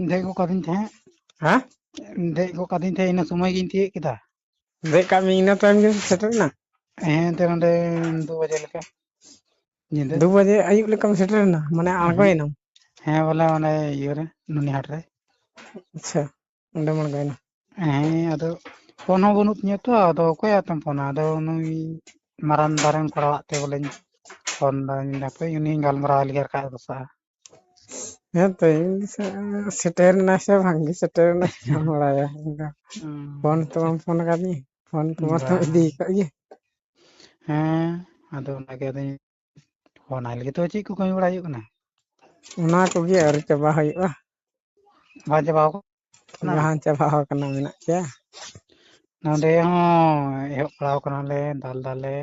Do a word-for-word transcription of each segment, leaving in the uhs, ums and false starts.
ᱫᱮᱡ ᱜᱚᱫ ᱠᱟᱫᱤᱧ ᱛᱟᱦᱮᱸᱫ᱾ ᱦᱮᱸ? ᱫᱮᱡ ᱜᱚᱫ ᱠᱟᱫᱤᱧ ᱛᱟᱦᱮᱸᱫ, ᱤᱱᱟᱹ ᱥᱚᱢᱚᱭ ᱜᱤᱧ ᱛᱤᱭᱳᱜ ᱠᱮᱫᱟ᱾ ᱫᱮᱡ ᱠᱟᱜ ᱢᱤᱭᱟᱹᱧ, ᱤᱱᱟᱹ ᱛᱟᱭᱚᱢ ᱜᱮ ᱥᱮᱴᱮᱨ ᱮᱱᱟ? ᱦᱮᱸ, ᱮᱱᱛᱮ ᱱᱚᱸᱰᱮ ᱫᱩ ᱵᱟᱡᱮ ᱞᱮᱠᱟ ᱧᱤᱫᱟᱹ᱾ ᱫᱩ ᱵᱟᱡᱮ ᱟᱹᱭᱩᱵ ᱞᱮᱠᱟᱢ ᱥᱮᱴᱮᱨ ᱮᱱᱟ, ᱢᱟᱱᱮ ᱟᱬᱜᱚᱭᱮᱱᱟᱢ? ᱦᱮᱸ, ᱵᱚᱞᱮ ᱚᱸᱰᱮ ᱤᱭᱟᱹ ᱨᱮ, ᱱᱩᱱᱤᱦᱟᱴ ᱨᱮ᱾ ᱟᱪᱪᱷᱟ, ᱚᱸᱰᱮᱢ ᱟᱬᱜᱚᱭᱮᱱᱟ᱾ ᱦᱮᱸ, ᱟᱫᱚ ᱯᱷᱳᱱ ᱦᱚᱸ ᱵᱟᱹᱱᱩᱜ ᱛᱤᱧᱟᱹ ᱛᱚ, ᱟᱫᱚ ᱚᱠᱚᱭᱟᱜ ᱛᱮᱢ ᱯᱷᱳᱱᱟ? ᱟᱫᱚ ᱱᱩᱭ ᱢᱟᱨᱟᱝ ᱫᱟᱨᱮᱱ ᱠᱚᱲᱟᱣᱟᱜ ᱛᱮ ᱵᱚᱞᱮᱧ ᱯᱷᱳᱱ ᱫᱟ, ᱢᱮᱱᱫᱟ ᱦᱟᱯᱮ ᱩᱱᱤᱧ ᱜᱟᱞᱢᱟᱨᱟᱣ ᱞᱮᱜᱮ ᱟᱨ ᱠᱷᱟᱡ ᱫᱚᱥᱟᱜᱼᱟ᱾ ᱦᱮᱸ ᱛᱚ, ᱤᱧ ᱥᱮ-, ᱥᱮᱴᱮᱨ ᱮᱱᱟᱭ ᱥᱮ ᱵᱟᱝ ᱜᱮ, ᱥᱮᱴᱮᱨ ᱮᱱᱟᱭ ᱪᱤᱠᱟᱹᱢ ᱵᱟᱲᱟᱭᱟ? ᱤᱧ ᱫᱚ ᱦᱩᱸ, ᱯᱷᱳᱱ ᱛᱚ ᱵᱟᱢ ᱯᱷᱳᱱ ᱟᱠᱟᱫᱤᱧ, ᱯᱷᱳᱱ ᱠᱚᱢᱟ ᱛᱚᱢ ᱵᱟᱝ᱾ ᱤᱫᱤ ᱟᱠᱟᱫ ᱜᱮ᱾ ᱦᱮᱸ, ᱟᱫᱚ ᱚᱱᱟᱜᱮ ᱟᱫᱚᱧ ᱯᱷᱳᱱ ᱟᱭ ᱞᱟᱹᱜᱤᱫ᱾ ᱛᱚ ᱪᱮᱫ ᱠᱚ ᱠᱟᱹᱢᱤ ᱵᱟᱲᱟ ᱦᱩᱭᱩᱜ ᱠᱟᱱᱟ? ᱚᱱᱟ ᱠᱚᱜᱮ ᱟᱹᱣᱨᱤ ᱪᱟᱵᱟ ᱦᱩᱭᱩᱜᱼᱟ᱾ ᱵᱟᱝ ᱪᱟᱵᱟ ᱟᱠᱟᱱᱟ? ᱵᱟᱝ ᱪᱟᱵᱟ ᱟᱠᱟᱱᱟ, ᱢᱮᱱᱟᱜ ᱜᱮᱭᱟ᱾ ᱱᱚᱸᱰᱮ ᱦᱚᱸ ᱮᱦᱚᱵ ᱵᱟᱲᱟᱣ ᱠᱟᱱᱟᱞᱮ, ᱫᱟᱞ ᱫᱟᱞᱮ᱾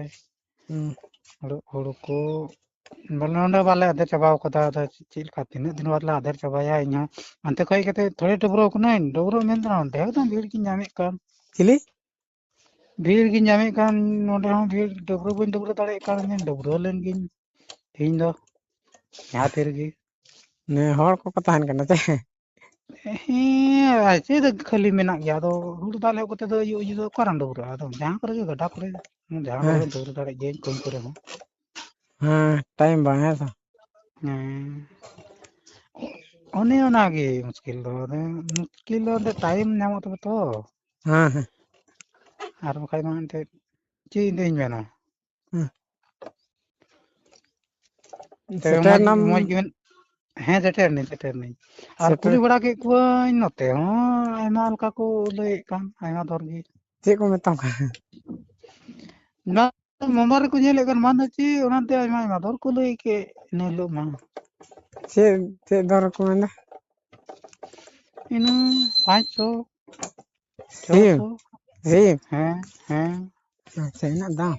ᱦᱩᱸ᱾ ᱦᱩᱲᱩ, ᱦᱩᱲᱩ ᱠᱚ ᱵᱚᱞᱮ ᱱᱚᱸᱰᱮ ᱵᱟᱞᱮ ᱟᱫᱮᱨ ᱪᱟᱵᱟᱣ ᱠᱟᱫᱟ᱾ ᱟᱫᱚ ᱪᱮᱫ ᱞᱮᱠᱟ, ᱛᱤᱱᱟᱹᱜ ᱫᱤᱱ ᱵᱟᱫᱽ ᱞᱮ ᱟᱫᱮᱨ ᱪᱟᱵᱟᱭᱟ? ᱤᱧ ᱦᱚᱸ ᱚᱱᱛᱮ ᱠᱷᱚᱡ ᱦᱮᱡ ᱠᱟᱛᱮ ᱛᱷᱚᱲᱮ ᱰᱟᱹᱵᱽᱨᱟᱹᱣ ᱠᱟᱹᱱᱟᱹᱧ, ᱰᱟᱹᱵᱽᱨᱟᱹᱣ ᱢᱮᱱ ᱛᱮᱦᱚᱸ ᱚᱸᱰᱮ ᱮᱠᱫᱚᱢ ᱵᱷᱤᱲ ᱜᱤᱧ ᱧᱟᱢᱮᱫ ᱠᱟᱱ᱾ ᱪᱤᱞᱤ? ᱵᱷᱤᱲ ᱜᱤᱧ ᱧᱟᱢᱮᱫ ᱠᱟᱱ, ᱱᱚᱸᱰᱮ ᱦᱚᱸ ᱵᱷᱤᱲ, ᱰᱟᱹᱵᱽᱨᱟᱹ ᱵᱟᱹᱧ ᱰᱟᱹᱵᱽᱨᱟᱹ ᱫᱟᱲᱮᱭᱟᱜ ᱠᱟᱱ, ᱰᱟᱹᱵᱽᱨᱟᱹ ᱞᱮᱱ ᱜᱤᱧ ᱛᱮᱦᱮᱧ ᱫᱚ ᱡᱟᱦᱟᱸ ᱛᱤ ᱨᱮᱜᱮ᱾ ᱱᱮ ᱦᱚᱲ ᱠᱚᱠᱚ ᱛᱟᱦᱮᱱ ᱠᱟᱱᱟ ᱪᱮ? ᱦᱮᱸ, ᱟᱨ ᱪᱮᱫ ᱫᱚ ᱠᱷᱟᱹᱞᱤ ᱢᱮᱱᱟᱜ ᱜᱮᱭᱟ? ᱟᱫᱚ ᱦᱩᱲᱩ ᱫᱟᱜ ᱞᱮ ᱮᱦᱚᱵ ᱠᱟᱛᱮ ᱫᱚ ᱟᱹᱭᱩᱵ ᱟᱹᱭᱩᱵ ᱫᱚ ᱚᱠᱟᱨᱮᱢ ᱰᱟᱹᱵᱽᱨᱟᱹᱜᱼᱟ? ᱟᱫᱚ ᱡᱟᱦᱟᱸ ᱠᱚᱨᱮ ᱜᱮ, ᱜᱟᱰᱟ ᱠᱚᱨᱮ, ᱡᱟᱦᱟᱸ ᱠᱚᱨᱮ ᱦᱮᱸ᱾ ᱜᱮ ᱰᱟᱹᱵᱽᱨᱟᱹ ᱫᱟᱲᱮᱭᱟᱜ ᱜᱤᱭᱟᱹᱧ, ᱠᱩᱧ ᱠᱚᱨᱮ ᱦᱚᱸ᱾ ᱦᱮᱸ, ᱴᱟᱭᱤᱢ ᱵᱟᱝ, ᱦᱮᱸ ᱥᱮ? ᱦᱮᱸ, ᱚᱱᱮ ᱚᱱᱟᱜᱮ ᱢᱩᱥᱠᱤᱞ ᱫᱚ᱾ ᱟᱫᱚ ᱢᱩᱥᱠᱤᱞ ᱫᱚ ᱚᱸᱰᱮ ᱴᱟᱭᱤᱢ ᱧᱟᱢᱚᱜ ᱛᱟᱵᱚ ᱛᱚ᱾ ᱦᱮᱸ, ᱦᱮᱸ᱾ ᱟᱨ ᱵᱟᱠᱷᱟᱡ ᱢᱟ ᱮᱱᱛᱮᱫ ᱪᱮᱫ ᱤᱧ ᱢᱮᱱᱟ? ᱦᱮᱸ᱾ ᱛᱚᱵᱮ ᱢᱚᱡᱽ, ᱥᱮᱴᱮᱨᱱᱟᱢ? ᱢᱚᱡᱽ ᱜᱮ ᱢᱮᱱ-, ᱦᱮᱸ, ᱥᱮᱴᱮᱨ ᱱᱟᱹᱧ, ᱥᱮᱴᱮᱨ ᱱᱟᱹᱧ᱾ ᱟᱨ ᱥᱮᱴᱮᱨ᱾ ᱠᱩᱞᱤ ᱵᱟᱲᱟ ᱠᱮᱫ ᱠᱚᱣᱟᱹᱧ, ᱱᱚᱛᱮ ᱦᱚᱸ ᱟᱭᱢᱟ ᱞᱮᱠᱟ ᱠᱚ ᱞᱟᱹᱭᱮᱫ ᱠᱟᱱ, ᱟᱭᱢᱟ ᱫᱚᱨ ᱜᱮ᱾ ᱪᱮᱫ ᱠᱚ ᱢᱮᱛᱟᱢ ᱠᱟᱱᱟ? ᱢᱳᱵᱟᱭᱤᱞ ᱨᱮᱠᱚ ᱧᱮᱞᱮᱫ ᱠᱟᱱ, ᱢᱟᱱᱮ ᱪᱮᱫ, ᱚᱱᱟᱛᱮ ᱟᱭᱢᱟ, ᱟᱭᱢᱟ ᱫᱚᱨ ᱠᱚ ᱞᱟᱹᱭ ᱠᱮᱫ ᱤᱱᱟᱹ ᱦᱤᱞᱳᱜ ᱢᱟ᱾ ᱪᱮᱫ, ᱪᱮᱫ ᱫᱚᱨ ᱠᱚ ᱢᱮᱱᱫᱟ? ᱤᱱᱟᱹ ᱯᱟᱸᱪᱥᱚ, ᱥᱤᱢ? ᱪᱷᱚᱥᱚ᱾ ᱥᱤᱢ? ᱦᱮᱸ, ᱦᱮᱸ᱾ ᱟᱪᱪᱷᱟ, ᱤᱱᱟᱹᱜ ᱫᱟᱢ?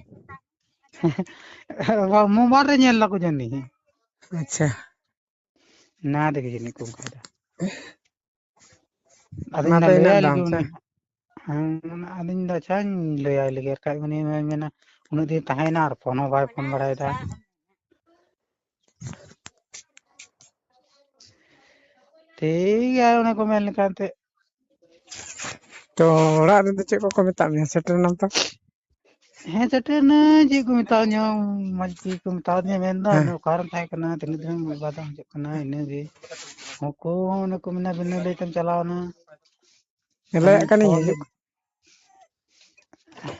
ᱢᱳᱵᱟᱭᱤᱞ ᱨᱮ ᱧᱮᱞ ᱫᱟᱠᱚ ᱡᱟᱹᱱᱤᱡ᱾ ᱟᱪᱪᱷᱟ᱾ ᱚᱱᱟ ᱛᱮᱜᱮ ᱡᱟᱹᱱᱤᱡ ᱠᱚ ᱚᱱᱠᱟᱭᱮᱫᱟ᱾ ᱟᱫᱚᱧ ᱚᱱᱟ ᱢᱮᱱᱫᱟ, ᱫᱚ ᱤᱱᱟᱹᱜ ᱞᱟᱹᱭᱟᱭ ᱫᱟᱢ ᱞᱮᱜᱮ ᱥᱮ? ᱩᱱᱤ᱾ ᱦᱮᱸ, ᱟᱫᱚᱧ ᱢᱮᱱᱫᱟ, ᱟᱪᱪᱷᱟᱧ ᱞᱟᱹᱭᱟᱭ ᱞᱮᱜᱮ, ᱟᱨ ᱠᱷᱟᱡ ᱩᱱᱤ ᱢᱟᱭ ᱢᱮᱱᱟ, ᱩᱱᱟᱹᱜ ᱫᱤᱱ ᱛᱟᱦᱮᱸᱭᱮᱱᱟ ᱟᱨ ᱯᱷᱳᱱ ᱦᱚᱸ ᱵᱟᱭ ᱯᱷᱳᱱ ᱵᱟᱲᱟᱭᱮᱫᱟ᱾ ᱴᱷᱤᱠ ᱜᱮᱭᱟ, ᱚᱱᱮ ᱠᱚ ᱢᱮᱱ ᱞᱮᱠᱟ ᱮᱱᱛᱮᱫ᱾ ᱛᱚ, ᱚᱲᱟᱜ ᱨᱮᱫᱚ ᱪᱮᱫ ᱠᱚᱠᱚ ᱢᱮᱛᱟᱜ ᱢᱮᱭᱟ? ᱥᱮᱴᱮᱨ ᱮᱱᱟᱢ ᱛᱚ? ᱦᱮᱸ, ᱥᱮᱴᱮᱨ ᱮᱱᱟᱹᱧ᱾ ᱪᱮᱫ ᱠᱚ ᱢᱮᱛᱟᱣ ᱫᱤᱧᱟ? ᱢᱚᱡᱽ ᱜᱮ ᱠᱚ ᱢᱮᱛᱟᱣ ᱫᱤᱧᱟ, ᱢᱮᱱᱫᱟ, ᱦᱮᱸ᱾ "ᱚᱠᱟᱨᱮᱢ ᱛᱟᱦᱮᱸ ᱠᱟᱱᱟ? ᱛᱤᱱᱟᱹᱜ ᱫᱤᱱ ᱵᱟᱫ ᱮᱢ ᱦᱤᱡᱩᱜ ᱠᱟᱱᱟ?" ᱤᱱᱟᱹᱜᱮ᱾ ᱩᱱᱠᱩ ᱦᱚᱸ ᱚᱱᱮ ᱠᱚ ᱢᱮᱱᱟ, "ᱵᱤᱱᱟᱹ ᱞᱟᱹᱭ ᱛᱮᱢ ᱪᱟᱞᱟᱣ ᱮᱱᱟ?" ᱞᱟᱹᱭᱟᱜ ᱠᱟᱹᱱᱟᱹᱧ ᱯᱷᱳᱱ ᱦᱤᱡᱩᱜ᱾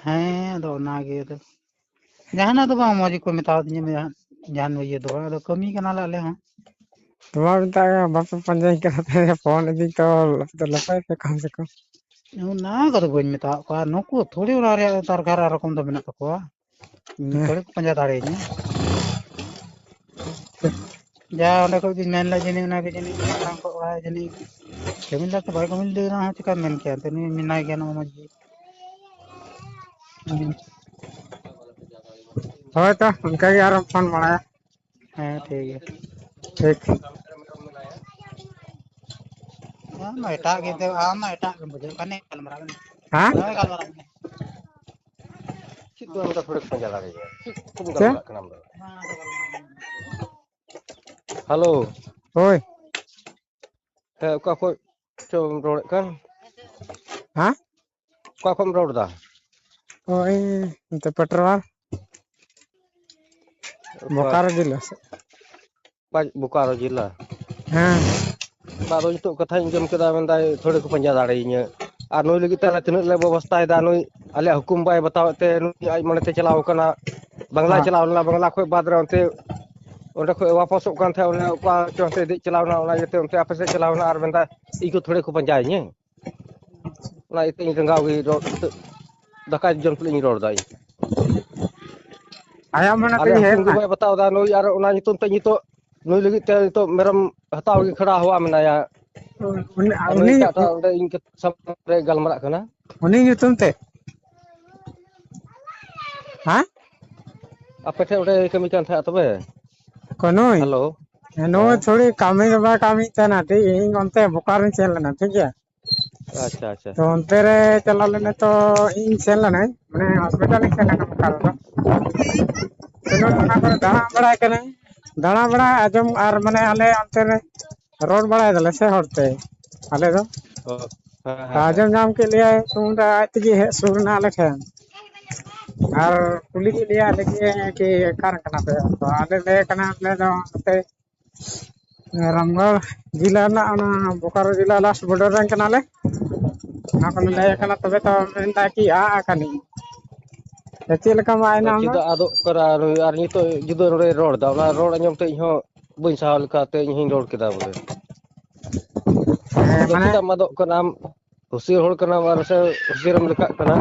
ᱦᱮᱸ, ᱟᱫᱚ ᱚᱱᱟᱜᱮ ᱟᱫᱚ᱾ ᱡᱟᱦᱟᱱᱟᱜ ᱫᱚ ᱵᱟᱝ, ᱢᱚᱡᱽ ᱜᱮᱠᱚ ᱢᱮᱛᱟᱣ ᱫᱤᱧᱟ, ᱡᱟᱦᱟᱱ ᱤᱭᱟᱹ ᱫᱚ ᱵᱟᱝ᱾ ᱟᱫᱚ ᱠᱟᱹᱢᱤ ᱠᱟᱱᱟᱞᱮ ᱟᱞᱮ ᱦᱚᱸ᱾ ᱛᱚ ᱵᱟᱢ ᱢᱮᱛᱟᱜ ᱠᱟᱱᱟ, ᱵᱟᱯᱮ ᱯᱟᱸᱡᱟᱧ ᱠᱟᱱᱟ, ᱛᱮᱦᱮᱧ ᱯᱷᱳᱱ ᱤᱫᱤᱧ ᱛᱚ ᱞᱟᱯ-, ᱞᱟᱯᱟᱭ ᱯᱮ ᱠᱚᱢ ᱥᱮ ᱠᱚᱢ᱾ ᱚᱱᱟ ᱠᱚᱫᱚ ᱵᱟᱹᱧ ᱢᱮᱛᱟᱣᱟᱜ ᱠᱚᱣᱟ᱾ ᱱᱩᱠᱩ ᱛᱷᱚᱲᱤ ᱚᱱᱟ ᱨᱮᱭᱟᱜ ᱫᱚᱨᱠᱟᱨ ᱟᱨ ᱨᱚᱠᱚᱢ ᱫᱚ ᱢᱮᱱᱟᱜ ᱛᱟᱠᱚᱣᱟ᱾ ᱤᱧ ᱦᱮᱸ᱾ ᱛᱷᱚᱲᱤ ᱠᱚ ᱯᱟᱸᱡᱟ ᱫᱟᱲᱮᱭᱟᱹᱧᱟ᱾ ᱡᱟ ᱚᱸᱰᱮ ᱠᱷᱚᱡ ᱜᱮ ᱢᱮᱱ ᱞᱮᱫ ᱡᱟᱹᱱᱤᱡ, ᱚᱱᱟ ᱜᱮ ᱡᱟᱹᱱᱤᱡ ᱢᱟᱨᱟᱝ ᱠᱚᱜ ᱠᱟᱱᱟ ᱡᱟᱹᱱᱤᱡ᱾ ᱠᱟᱹᱢᱤ ᱞᱮᱫᱟ ᱥᱮ ᱵᱟᱭ ᱠᱟᱹᱢᱤ ᱞᱮᱫᱟ, ᱚᱱᱟ ᱦᱚᱸ ᱪᱤᱠᱟᱢ ᱢᱮᱱ ᱠᱮᱭᱟ? ᱮᱱᱛᱮ ᱱᱩᱭ ᱢᱮᱱᱟᱭ ᱜᱮᱭᱟ ᱱᱚᱣᱟ ᱢᱚᱡᱽ ᱜᱮ᱾ ᱦᱳᱭ ᱛᱚ, ᱚᱱᱠᱟ ᱜᱮ ᱟᱨᱚ ᱯᱷᱳᱱ ᱵᱟᱲᱟᱭᱟ᱾ ᱦᱮᱸ, ᱴᱷᱤᱠ ᱜᱮᱭᱟ᱾ ᱴᱷᱤᱠ᱾ ᱟᱢ ᱢᱟ ᱮᱴᱟᱜ ᱜᱮ ᱮᱱᱛᱮ, ᱟᱢ ᱢᱟ ᱮᱴᱟᱜ ᱜᱮᱢ ᱵᱩᱡᱷᱟᱹᱣ ᱠᱟᱱ, ᱜᱟᱞᱢᱟᱨᱟᱣ ᱢᱮ᱾ ᱦᱮᱸ? ᱦᱳᱭ, ᱜᱟᱞᱢᱟᱨᱟᱣ ᱢᱮ᱾ ᱪᱮᱫ ᱫᱚ ᱟᱢ ᱫᱚ ᱛᱷᱚᱲᱮ ᱠᱚ ᱯᱟᱸᱡᱟ ᱫᱟᱲᱮᱭᱟᱜᱼᱟ? ᱪᱮᱫ ᱠᱚᱢ ᱪᱮᱫ? ᱜᱟᱞᱢᱟᱨᱟᱜ ᱠᱟᱱᱟ ᱟᱢ ᱫᱚ? ᱦᱮᱞᱳ᱾ ᱦᱳᱭ᱾ ᱦᱮᱸ, ᱚᱠᱟ ᱠᱷᱚᱡ ᱪᱚᱢ ᱨᱚᱲᱮᱫ ᱠᱟᱱ? ᱦᱮᱸ? ᱚᱠᱟ ᱠᱷᱚᱡ ᱮᱢ ᱨᱚᱲ ᱮᱫᱟ? ᱦᱳᱭ, ᱱᱚᱛᱮ ᱯᱮᱴᱨᱳᱞ᱾ ᱚᱠᱟ? ᱵᱳᱠᱟᱨᱳ ᱡᱮᱞᱟ ᱥᱮᱫ᱾ ᱚᱠᱟ ᱵᱳᱠᱟᱨᱳ ᱡᱮᱞᱟ? ᱦᱮᱸ᱾ ᱵᱟ, ᱟᱫᱚ ᱱᱤᱛᱚᱜ ᱠᱟᱛᱷᱟᱧ ᱟᱸᱡᱚᱢ ᱠᱮᱫᱟ, ᱢᱮᱱᱫᱟᱭ ᱛᱷᱚᱲᱮ ᱠᱚ ᱯᱟᱸᱡᱟ ᱫᱟᱲᱮᱭᱟᱹᱧᱟᱹ᱾ ᱟᱨ ᱱᱩᱭ ᱞᱟᱹᱜᱤᱫ ᱛᱮ ᱟᱞᱮ ᱛᱤᱱᱟᱹᱜ ᱞᱮ ᱵᱮᱵᱚᱥᱛᱷᱟᱭᱮᱫᱟ, ᱱᱩᱭ ᱟᱞᱮᱭᱟᱜ ᱦᱩᱠᱩᱢ ᱵᱟᱭ ᱵᱟᱛᱟᱣᱮᱫ ᱛᱮ, ᱱᱩᱭ ᱟᱡ ᱢᱚᱱᱮᱛᱮ ᱪᱟᱞᱟᱣ ᱠᱟᱱᱟ, ᱵᱟᱝᱞᱟᱭ ᱦᱮᱸ᱾ ᱪᱟᱞᱟᱣ ᱞᱮᱱᱟ, ᱵᱟᱝᱞᱟ ᱠᱷᱚᱡ ᱵᱟᱫᱽ ᱨᱮ ᱚᱱᱛᱮ, ᱚᱸᱰᱮ ᱠᱷᱚᱡ ᱣᱟᱯᱟᱥᱚᱜ ᱠᱟᱱ ᱛᱟᱦᱮᱸᱫ, ᱚᱱᱮ ᱚᱠᱟ ᱪᱚ ᱚᱱᱛᱮ ᱫᱮᱡ ᱪᱟᱞᱟᱣ ᱞᱮᱱᱟ, ᱚᱱᱟ ᱤᱭᱟᱹᱛᱮ ᱚᱱᱛᱮ ᱟᱯᱮ ᱥᱮᱫ ᱪᱟᱞᱟᱣ ᱞᱮᱱᱟ, ᱟᱨ ᱢᱮᱱᱫᱟ ᱤᱧ ᱠᱚ ᱛᱷᱚᱲᱮ ᱠᱚ ᱯᱟᱸᱡᱟᱭᱤᱧᱟᱹ᱾ ᱚᱱᱟ ᱤᱭᱟᱹᱛᱮ ᱤᱧ ᱨᱟᱸᱜᱟᱣ ᱜᱮ ᱨᱚᱲ, ᱱᱤᱛᱚᱜ ᱫᱟᱠᱟ ᱡᱚᱢ ᱛᱩᱞᱩᱡ ᱤᱧ ᱨᱚᱲ ᱮᱫᱟ ᱤᱧ᱾ ᱟᱭᱟᱜ ᱢᱚᱱᱮ ᱟᱞᱮ ᱛᱮᱜᱮ ᱦᱮᱡ ᱦᱩᱠᱩᱢ ᱜᱮ ᱮᱱᱟ᱾ ᱵᱟᱭ ᱵᱟᱛᱟᱣ ᱮᱫᱟ ᱱᱩᱭ, ᱟᱨ ᱚᱱᱟ ᱧᱩᱛᱩᱢ ᱛᱮ ᱱᱤᱛᱚᱜ ᱱᱩᱭ ᱞᱟᱹᱜᱤᱫ ᱛᱮ ᱱᱤᱛᱚᱜ ᱢᱮᱨᱚᱢ ᱦᱟᱛᱟᱣ ᱞᱟᱹᱜᱤᱫ ᱠᱷᱟᱲᱟ ᱦᱚᱣᱟ ᱢᱮᱱᱟᱭᱟ᱾ ᱩᱱᱤ, ᱟᱨ ᱱᱩᱭ ᱩᱱᱤ, ᱮᱴᱟᱜ ᱮᱴᱟᱜ ᱚᱸᱰᱮ ᱤᱧ ᱥᱟᱢᱟᱝ ᱨᱮ ᱜᱟᱞᱢᱟᱨᱟᱜ ᱠᱟᱱᱟ᱾ ᱩᱱᱤ ᱧᱩᱛᱩᱢ ᱛᱮ? ᱦᱮᱸ? ᱟᱯᱮ ᱴᱷᱮᱱ ᱚᱸᱰᱮ ᱠᱟᱹᱢᱤ ᱠᱟᱱ ᱛᱟᱦᱮᱸᱫ ᱛᱚᱵᱮ? ᱚᱠᱚᱭ ᱱᱩᱭ? ᱦᱮᱞᱳ᱾ ᱱᱩᱭ ᱦᱮᱸ᱾ ᱛᱷᱚᱲᱤ ᱠᱟᱹᱢᱤ ᱫᱚ ᱵᱟᱭ ᱠᱟᱹᱢᱤᱭᱮᱫ ᱛᱟᱦᱮᱱᱟ, ᱴᱷᱤᱠ? ᱤᱧ ᱚᱱᱛᱮ ᱵᱳᱠᱟᱨᱳᱧ ᱥᱮᱱ ᱞᱮᱱᱟ, ᱴᱷᱤᱠ ᱜᱮᱭᱟ? ᱟᱪᱪᱷᱟ, ᱟᱪᱪᱷᱟ᱾ ᱛᱚ ᱚᱱᱛᱮ ᱨᱮ ᱪᱟᱞᱟᱣ ᱞᱮᱱᱟ ᱛᱚ ᱤᱧ ᱥᱮᱱ ᱞᱮᱱᱟᱧ, ᱢᱟᱱᱮ ᱦᱚᱥᱯᱤᱴᱟᱞ ᱤᱧ ᱥᱮᱱ ᱞᱮᱱᱟ ᱵᱳᱠᱟᱨᱳ ᱫᱚ᱾ ᱥᱮᱱᱚᱜ ᱚᱱᱟ ᱠᱚᱨᱮ ᱫᱟᱬᱟ ᱵᱟᱲᱟᱭ ᱠᱟᱹᱱᱟᱹᱧ, ᱫᱟᱬᱟ ᱵᱟᱲᱟ ᱟᱸᱡᱚᱢ ᱟᱨ ᱢᱟᱱᱮ ᱟᱞᱮ ᱚᱱᱛᱮ ᱨᱮ ᱨᱚᱲ ᱵᱟᱲᱟᱭ ᱫᱟᱞᱮ ᱥᱮ ᱦᱚᱲᱛᱮ ᱟᱞᱮ ᱫᱚ᱾ ᱚ, ᱦᱮᱸ, ᱦᱮᱸ, ᱟᱸᱡᱚᱢ ᱦᱮᱸ᱾ ᱧᱟᱢ ᱠᱮᱫ ᱞᱮᱭᱟᱭ ᱛᱚ, ᱩᱱᱨᱮ ᱟᱡ ᱛᱮᱜᱮ ᱦᱮᱡ ᱥᱩᱨ ᱮᱱᱟ ᱟᱞᱮ ᱴᱷᱮᱱ᱾ ᱟᱨ ᱠᱩᱞᱤ ᱠᱮᱫ ᱞᱮᱭᱟ ᱟᱞᱮ ᱜᱮ ᱠᱤ ᱚᱠᱟ ᱨᱮᱱ ᱠᱟᱱᱟ ᱯᱮ? ᱛᱚ ᱟᱞᱮ ᱞᱟᱹᱭ ᱠᱟᱱᱟ ᱟᱞᱮ ᱫᱚ ᱱᱚᱛᱮ ᱨᱟᱢᱜᱚᱲ ᱡᱮᱞᱟ ᱨᱮᱱᱟᱜ ᱚᱱᱟ ᱵᱳᱠᱟᱨᱳ ᱡᱮᱞᱟ ᱞᱟᱥᱴ ᱵᱚᱰᱟᱨ ᱨᱮᱱ ᱠᱟᱱᱟᱞᱮ᱾ ᱚᱱᱟ ᱠᱚᱞᱮ ᱞᱟᱹᱭ ᱠᱟᱱᱟ, ᱛᱚᱵᱮ ᱛᱚ ᱢᱮᱱᱫᱟ ᱠᱤ ᱟᱜ ᱟᱠᱟᱱᱤᱧ᱾ ᱪᱮᱫ ᱞᱮᱠᱟ ᱢᱟ ᱟᱭᱱᱟ ᱟᱫᱚ ᱟᱢ ᱫᱚ? ᱪᱮᱫᱟᱜ ᱟᱫᱚᱜ ᱠᱟᱱᱟ ᱟᱨ, ᱟᱨ ᱱᱤᱛᱚᱜ ᱡᱩᱫᱟᱹ ᱨᱚᱲᱮ ᱨᱚᱲ ᱮᱫᱟ, ᱚᱱᱟ ᱨᱚᱲ ᱟᱸᱡᱚᱢ ᱛᱮ ᱤᱧ ᱦᱚᱸ ᱵᱟᱹᱧ ᱥᱟᱦᱟᱣ ᱞᱮᱠᱟᱛᱮ ᱤᱧ ᱦᱚᱧ ᱨᱚᱲ ᱠᱮᱫᱟ ᱵᱚᱞᱮ᱾ ᱦᱮᱸ, ᱟᱫᱚ ᱢᱟᱱᱮ ᱪᱮᱫᱟᱜ ᱮᱢ ᱟᱫᱚᱜ ᱠᱟᱱᱟ ᱟᱢ? ᱦᱩᱥᱭᱟᱹᱨ ᱦᱚᱲ ᱠᱟᱱᱟᱢ ᱟᱨ ᱥᱮ ᱦᱩᱥᱭᱟᱹᱨᱮᱢ ᱞᱮᱠᱷᱟᱜ ᱠᱟᱱᱟ᱾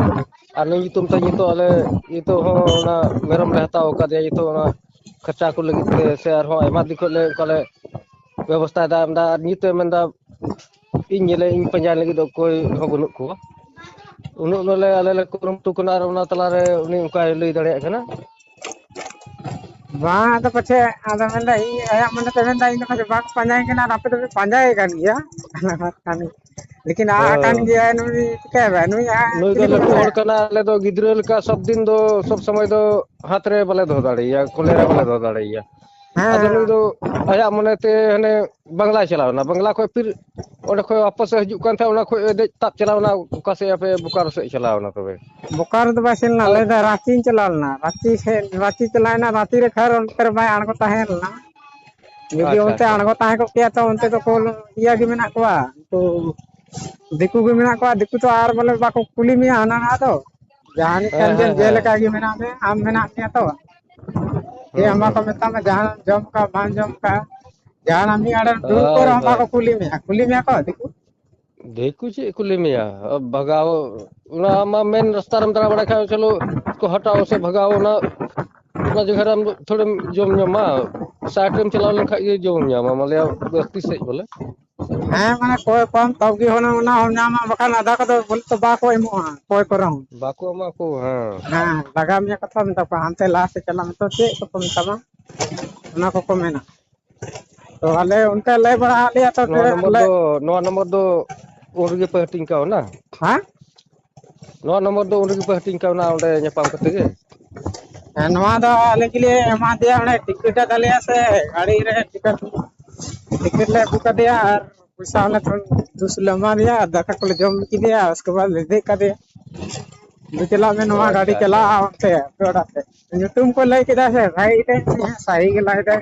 ᱟᱨ ᱱᱩᱭ ᱧᱩᱛᱩᱢ ᱛᱮ ᱱᱤᱛᱚᱜ ᱟᱞᱮ ᱱᱤᱛᱚᱜ ᱦᱚᱸ ᱚᱱᱟ ᱢᱮᱨᱚᱢ ᱞᱮ ᱦᱟᱛᱟᱣ ᱟᱠᱟᱫᱮᱭᱟ, ᱱᱤᱛᱚᱜ ᱚᱱᱟ ᱠᱷᱟᱨᱪᱟ ᱠᱚ ᱞᱟᱹᱜᱤᱫ ᱛᱮ ᱥᱮ ᱟᱨᱦᱚᱸ ᱟᱭᱢᱟ ᱫᱤᱱ ᱠᱷᱚᱱ ᱞᱮ ᱚᱱᱠᱟ ᱞᱮ ᱵᱮᱵᱚᱥᱛᱷᱟᱭᱮᱫᱟ᱾ ᱟᱨ ᱱᱤᱛᱚᱜ ᱢᱮᱱᱫᱟ ᱤᱧ ᱧᱮᱞᱮ, ᱤᱧ ᱯᱟᱸᱡᱟ ᱞᱟᱹᱜᱤᱫ ᱫᱚ ᱚᱠᱚᱭ ᱦᱚᱸ ᱵᱟᱹᱱᱩᱜ ᱠᱚᱣᱟ᱾ ᱩᱱᱟᱹᱜ ᱩᱱᱟᱹᱜ ᱞᱮ ᱟᱞᱮ ᱞᱮ ᱠᱩᱨᱩᱢᱩᱴᱩ ᱠᱟᱱᱟ ᱟᱨ ᱚᱱᱟ ᱛᱟᱞᱟᱨᱮ ᱩᱱᱤ ᱚᱱᱠᱟᱭ ᱞᱟᱹᱭ ᱫᱟᱲᱮᱭᱟᱜ ᱠᱟᱱᱟ᱾ ᱵᱟᱝ, ᱟᱫᱚ ᱯᱟᱪᱷᱮ ᱟᱫᱚ ᱢᱮᱱᱫᱟ, ᱤᱧ ᱟᱭᱟᱜ ᱢᱚᱱᱮᱛᱮ ᱢᱮᱱᱫᱟ, ᱤᱧ ᱫᱚ ᱯᱟᱪᱷᱮ ᱵᱟᱠᱚ ᱯᱟᱸᱡᱟᱭ ᱠᱟᱱᱟ ᱟᱨ ᱟᱯᱮ ᱫᱚᱯᱮ ᱯᱟᱸᱡᱟᱭᱮ ᱠᱟᱱ ᱜᱮᱭᱟ᱾ ᱞᱮᱠᱤᱱ ᱟᱜ ᱟᱠᱟᱱ ᱦᱮᱸ᱾ ᱜᱮᱭᱟᱭ ᱱᱩᱭ, ᱪᱤᱠᱟᱹᱭᱟᱵᱮᱱ? ᱱᱩᱭ ᱟᱜ ᱱᱩᱭ ᱫᱚ ᱪᱤᱞᱤ ᱠᱚ ᱞᱟᱹᱴᱩ ᱢᱮᱛᱟᱭᱟ? ᱦᱚᱲ ᱠᱟᱱᱟ, ᱟᱞᱮ ᱫᱚ ᱜᱤᱫᱽᱨᱟᱹ ᱞᱮᱠᱟ ᱥᱚᱵ ᱫᱤᱱ ᱫᱚ, ᱥᱚᱵ ᱥᱚᱢᱚᱭ ᱫᱚ ᱦᱟᱛ ᱨᱮ ᱵᱟᱞᱮ ᱫᱚᱦᱚ ᱫᱟᱲᱮᱭᱟᱭᱟ, ᱠᱚᱞᱮ ᱨᱮ ᱵᱟᱞᱮ ᱫᱚᱦᱚ ᱫᱟᱲᱮᱭᱟᱭᱟ᱾ ᱟᱫᱚ ᱱᱩᱭ ᱦᱮᱸ᱾ ᱫᱚ ᱟᱭᱟᱜ ᱢᱚᱱᱮᱛᱮ ᱦᱟᱱᱮ ᱵᱟᱝᱞᱟᱭ ᱪᱟᱞᱟᱣ ᱮᱱᱟ, ᱵᱟᱝᱞᱟ ᱠᱷᱚᱱ ᱯᱷᱤᱨ ᱚᱸᱰᱮ ᱠᱷᱚᱱ ᱣᱟᱯᱚᱥ ᱮ ᱦᱤᱡᱩᱜ ᱠᱟᱱ ᱛᱟᱦᱮᱸᱫ, ᱚᱱᱟ ᱠᱷᱚᱱ ᱮ ᱫᱮᱡ ᱛᱟᱵ ᱪᱟᱞᱟᱣ ᱮᱱᱟ ᱚᱠᱟ ᱥᱮᱫ, ᱟᱯᱮ ᱵᱳᱠᱟᱨᱳ ᱥᱮᱫ ᱮ ᱪᱟᱞᱟᱣ ᱮᱱᱟ ᱛᱚᱵᱮ? ᱵᱳᱠᱟᱨᱳ ᱫᱚ ᱵᱟᱭ ᱥᱮᱱ ᱞᱮᱱᱟ, ᱟᱨ ᱞᱟᱹᱭ ᱫᱟᱭ ᱨᱟᱸᱪᱤᱧ ᱪᱟᱞᱟᱣ ᱞᱮᱱᱟ, ᱨᱟᱸᱪᱤ ᱥᱮᱫ, ᱨᱟᱸᱪᱤ ᱪᱟᱞᱟᱣ ᱮᱱᱟ, ᱨᱟᱸᱪᱤ ᱨᱮ ᱠᱷᱟᱨ ᱚᱱᱛᱮ ᱨᱮ ᱵᱟᱭ ᱟᱬᱜᱚ ᱛᱟᱦᱮᱸ ᱞᱮᱱᱟ᱾ ᱡᱩᱫᱤ ᱟᱪᱪᱷᱟ, ᱚᱱᱛᱮ ᱟᱪᱪᱷᱟ᱾ ᱟᱬᱜᱚ ᱛᱟᱦᱮᱸ ᱠᱚᱜ ᱠᱮᱭᱟ ᱛᱚ, ᱚᱱᱛᱮ ᱫᱚᱠᱚ ᱤᱭᱟᱹ ᱜᱮ ᱢᱮᱱᱟᱜ ᱠᱚᱣᱟ, ᱩᱱᱠᱩ ᱫᱤᱠᱩ ᱜᱮ ᱢᱮᱱᱟᱜ ᱠᱚᱣᱟ᱾ ᱫᱤᱠᱩ ᱛᱚ ᱟᱨ ᱵᱚᱞᱮ ᱵᱟᱠᱚ ᱠᱩᱞᱤ ᱢᱮᱭᱟ ᱦᱟᱱᱟ ᱱᱟᱣᱟ ᱫᱚ, ᱡᱟᱦᱟᱱᱤᱡ ᱦᱮᱸ, ᱠᱟᱱ ᱜᱮᱢ ᱦᱮᱸ, ᱦᱮᱸ᱾ ᱡᱮᱞᱮᱠᱟ ᱜᱮ ᱢᱮᱱᱟᱜ ᱢᱮ, ᱟᱢ ᱢᱮᱱᱟᱜ ᱢᱮᱭᱟ ᱛᱚ᱾ ᱪᱮᱫ ᱦᱩᱸ, ᱦᱚᱸ ᱦᱩᱸ, ᱵᱟᱠᱚ ᱦᱩᱸ᱾ ᱢᱮᱛᱟᱢᱟ, ᱡᱟᱦᱟᱱᱟᱜ ᱡᱚᱢ ᱠᱟᱜ ᱵᱟᱢ ᱡᱚᱢ ᱠᱟᱜ, ᱡᱟᱦᱟᱱᱟᱜ ᱢᱤᱫ ᱟᱲᱮ ᱫᱩᱲᱩᱵ ᱠᱚᱜ ᱦᱳᱭ, ᱨᱮᱦᱚᱸ ᱦᱳᱭ᱾ ᱵᱟᱠᱚ ᱠᱩᱞᱤ ᱢᱮᱭᱟ, ᱠᱩᱞᱤ ᱢᱮᱭᱟ ᱠᱚ ᱫᱤᱠᱩ? ᱫᱤᱠᱩ ᱪᱮᱫ ᱠᱩᱞᱤ ᱢᱮᱭᱟ? ᱵᱷᱟᱜᱟᱣ, ᱚᱱᱟ ᱟᱢᱟᱜ ᱢᱮᱱ ᱨᱟᱥᱛᱟ ᱨᱮᱢ ᱫᱟᱬᱟ ᱵᱟᱲᱟᱭ ᱠᱷᱟᱱ, ᱪᱚᱞᱚ ᱠᱚ ᱦᱟᱴᱟᱣ ᱥᱮ ᱵᱷᱟᱜᱟᱣ, ᱚᱱᱟ, ᱚᱱᱟ ᱡᱟᱭᱜᱟ ᱨᱮ ᱟᱢ ᱫᱚ ᱛᱷᱚᱲᱮᱢ ᱡᱚᱢ ᱧᱟᱢᱟ᱾ ᱥᱟᱭᱤᱰ ᱨᱮᱢ ᱪᱟᱞᱟᱣ ᱞᱮᱱᱠᱷᱟᱡ ᱜᱮ ᱡᱚᱢ ᱧᱟᱢᱟ, ᱢᱟᱱᱮ ᱵᱟᱹᱥᱛᱤ ᱥᱮᱫ ᱵᱚᱞᱮ᱾ ᱦᱮᱸ, ᱢᱟᱱᱮ ᱠᱚᱭ ᱠᱚᱢ ᱛᱚᱵ ᱜᱮ ᱦᱩᱱᱟᱹᱝ ᱚᱱᱟ ᱦᱚᱸᱢ ᱧᱟᱢᱟ, ᱵᱟᱠᱷᱟᱱ ᱟᱫᱷᱟ ᱠᱚᱫᱚ ᱵᱚᱞᱮ ᱛᱚ ᱵᱟᱠᱚ ᱮᱢᱚᱜᱼᱟ, ᱠᱚᱭ ᱠᱚᱨᱮ ᱦᱚᱸ᱾ ᱵᱟᱠᱚ ᱮᱢᱟ ᱠᱚ, ᱦᱮᱸ᱾ ᱦᱮᱸ, ᱞᱟᱜᱟᱣ ᱢᱮᱭᱟ ᱠᱟᱛᱷᱟ ᱢᱮᱛᱟ ᱠᱚᱣᱟ, ᱦᱟᱱᱛᱮ ᱞᱟᱦᱟ ᱥᱮᱫ ᱪᱟᱞᱟᱜ ᱢᱮ, ᱛᱚ ᱪᱮᱫ ᱠᱚᱠᱚ ᱢᱮᱛᱟᱢᱟ, ᱚᱱᱟ ᱠᱚᱠᱚ ᱢᱮᱱᱟ᱾ ᱛᱚ ᱟᱞᱮ ᱚᱱᱠᱟ ᱞᱟᱹᱭ ᱵᱟᱲᱟ ᱟᱫ ᱞᱮᱭᱟ ᱛᱚ, ᱱᱚᱣᱟ ᱱᱚᱢᱵᱚᱨ ᱞᱮ ᱫᱚ, ᱱᱚᱣᱟ ᱱᱚᱢᱵᱚᱨ ᱫᱚ ᱩᱱ ᱨᱮᱜᱮ ᱯᱮ ᱦᱟᱹᱴᱤᱧ ᱠᱟᱣᱱᱟ? ᱦᱮᱸ? ᱱᱚᱣᱟ ᱱᱚᱢᱵᱚᱨ ᱫᱚ ᱩᱱ ᱨᱮᱜᱮ ᱯᱮ ᱦᱟᱹᱴᱤᱧ ᱠᱟᱣᱱᱟ, ᱚᱸᱰᱮ ᱧᱟᱯᱟᱢ ᱠᱟᱛᱮ ᱜᱮ? ᱦᱮᱸ, ᱱᱚᱣᱟ ᱫᱚ ᱟᱞᱮ ᱜᱮᱞᱮ ᱮᱢᱟ ᱫᱮᱭᱟ, ᱚᱸᱰᱮ ᱴᱤᱠᱤᱴ ᱟᱫ ᱞᱮᱭᱟ ᱥᱮ, ᱜᱟᱹᱲᱤ ᱨᱮ ᱴᱤᱠᱤᱴ᱾ ᱴᱤᱠᱤᱴ ᱞᱮ ᱟᱹᱜᱩ ᱠᱟᱫᱮᱭᱟ ᱟᱨ ᱯᱚᱭᱥᱟ ᱦᱚᱸᱞᱮ ᱛᱷᱚᱲᱟ ᱫᱩᱥ ᱞᱮ ᱮᱢᱟ ᱫᱮᱭᱟ ᱟᱨ ᱫᱟᱠᱟ ᱠᱚᱞᱮ ᱡᱚᱢ ᱦᱚᱪᱚ ᱠᱮᱫᱮᱭᱟ᱾ ᱩᱥᱠᱮ ᱵᱟᱫ ᱞᱮ ᱫᱮᱡ ᱠᱟᱫᱮᱭᱟ᱾ ᱫᱩ ᱪᱟᱞᱟᱜ ᱢᱮ, ᱚ, ᱱᱚᱣᱟ ᱟᱪᱪᱷᱟ, ᱜᱟᱹᱰᱤ ᱟᱪᱪᱷᱟ᱾ ᱪᱟᱞᱟᱜᱼᱟ ᱚᱱᱛᱮ ᱟᱯᱮ ᱚᱲᱟᱜ ᱥᱮᱫ᱾ ᱧᱩᱛᱩᱢ ᱠᱚ ᱞᱟᱹᱭ ᱠᱮᱫᱟ ᱥᱮ, ᱵᱷᱟᱜᱮ ᱜᱮ ᱥᱟᱹᱦᱤ ᱜᱮ ᱞᱟᱹᱭ ᱫᱟᱭ᱾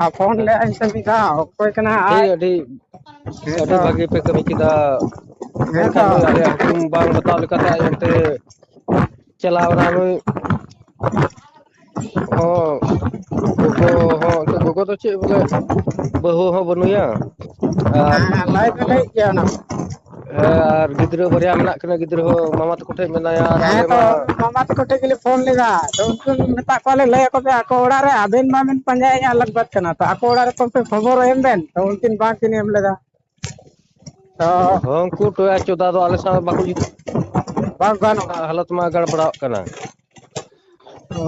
ᱟᱨ ᱯᱷᱳᱱ ᱦᱮᱸ᱾ ᱞᱮᱫᱼᱟᱭ ᱥᱮ ᱢᱤᱫ ᱫᱷᱟᱣ, ᱚᱠᱚᱭ ᱠᱟᱱᱟ ᱴᱷᱤᱠ, ᱟᱡ? ᱟᱹᱰᱤ, ᱦᱮᱸ ᱟᱹᱰᱤ ᱛᱚ᱾ ᱵᱷᱟᱹᱜᱤ ᱯᱮ ᱠᱟᱹᱢᱤ ᱠᱮᱫᱟ᱾ ᱦᱮᱸ ᱢᱮᱱᱠᱷᱟᱱ ᱛᱚ᱾ ᱱᱩᱭ ᱟᱞᱮᱭᱟᱜ ᱦᱩᱠᱩᱢ ᱵᱟᱝ ᱵᱟᱛᱟᱣ ᱞᱮᱠᱟᱛᱮ ᱟᱡ ᱚᱱᱛᱮ ᱪᱟᱞᱟᱣ ᱮᱱᱟ ᱱᱩᱭ᱾ ᱦᱚᱸ, ᱜᱚᱜᱚ ᱦᱚᱸ, ᱮᱱᱛᱮ ᱜᱚᱜᱚ ᱫᱚ ᱪᱮᱫ ᱵᱚᱞᱮ, ᱵᱟᱹᱦᱩ ᱦᱚᱸ ᱵᱟᱹᱱᱩᱭᱟ᱾ ᱟᱨ ᱦᱮᱸ, ᱞᱟᱹᱭ ᱫᱚ ᱞᱟᱹᱭᱮᱫ ᱜᱮᱭᱟ ᱚᱱᱟ ᱢᱟ᱾ ᱦᱮᱸ, ᱟᱨ ᱜᱤᱫᱽᱨᱟᱹ ᱵᱟᱨᱭᱟ ᱢᱮᱱᱟᱜ ᱠᱤᱱᱟ, ᱜᱤᱫᱽᱨᱟᱹ ᱦᱚᱸ ᱢᱟᱢᱟ ᱛᱟᱠᱚ ᱴᱷᱮᱡ ᱢᱮᱱᱟᱭᱟ, ᱟᱨ ᱦᱮᱸ ᱟᱞᱮ ᱛᱚ, ᱢᱟ ᱢᱟᱢᱟ ᱛᱟᱠᱚ ᱴᱷᱮᱡ ᱜᱮᱞᱮ ᱯᱷᱳᱱ ᱞᱮᱫᱟ, ᱛᱚ ᱩᱱᱠᱩ ᱢᱮᱛᱟᱜ ᱠᱚᱣᱟᱞᱮ, ᱞᱟᱹᱭ ᱟᱠᱚ ᱯᱮ ᱟᱠᱚ ᱚᱲᱟᱜ ᱨᱮ, ᱟᱵᱮᱱ ᱢᱟᱵᱮᱱ ᱯᱟᱸᱡᱟᱭᱮᱫᱼᱟ ᱟᱞᱟᱜᱽ ᱵᱟᱛ ᱠᱟᱱᱟ, ᱛᱚ ᱟᱠᱚ ᱚᱲᱟᱜ ᱨᱮ ᱛᱚ ᱯᱮ ᱠᱷᱚᱵᱚᱨ ᱮᱢ ᱵᱮᱱ, ᱛᱚ ᱩᱱᱠᱤᱱ ᱵᱟᱝᱠᱤᱱ ᱮᱢ ᱞᱮᱫᱟ᱾ ᱛᱚ ᱦᱚᱸ, ᱩᱱᱠᱩ ᱴᱚᱭᱟ ᱪᱚᱫᱟ ᱫᱚ ᱟᱞᱮ ᱥᱟᱶ ᱵᱟᱠᱚ ᱡᱩᱛ᱾ ᱵᱟᱝ ᱜᱟᱱᱚᱜᱼᱟ᱾ ᱦᱟᱞᱚᱛ ᱢᱟ ᱜᱟᱲᱵᱟᱲᱟᱣᱟᱜ ᱠᱟᱱᱟ᱾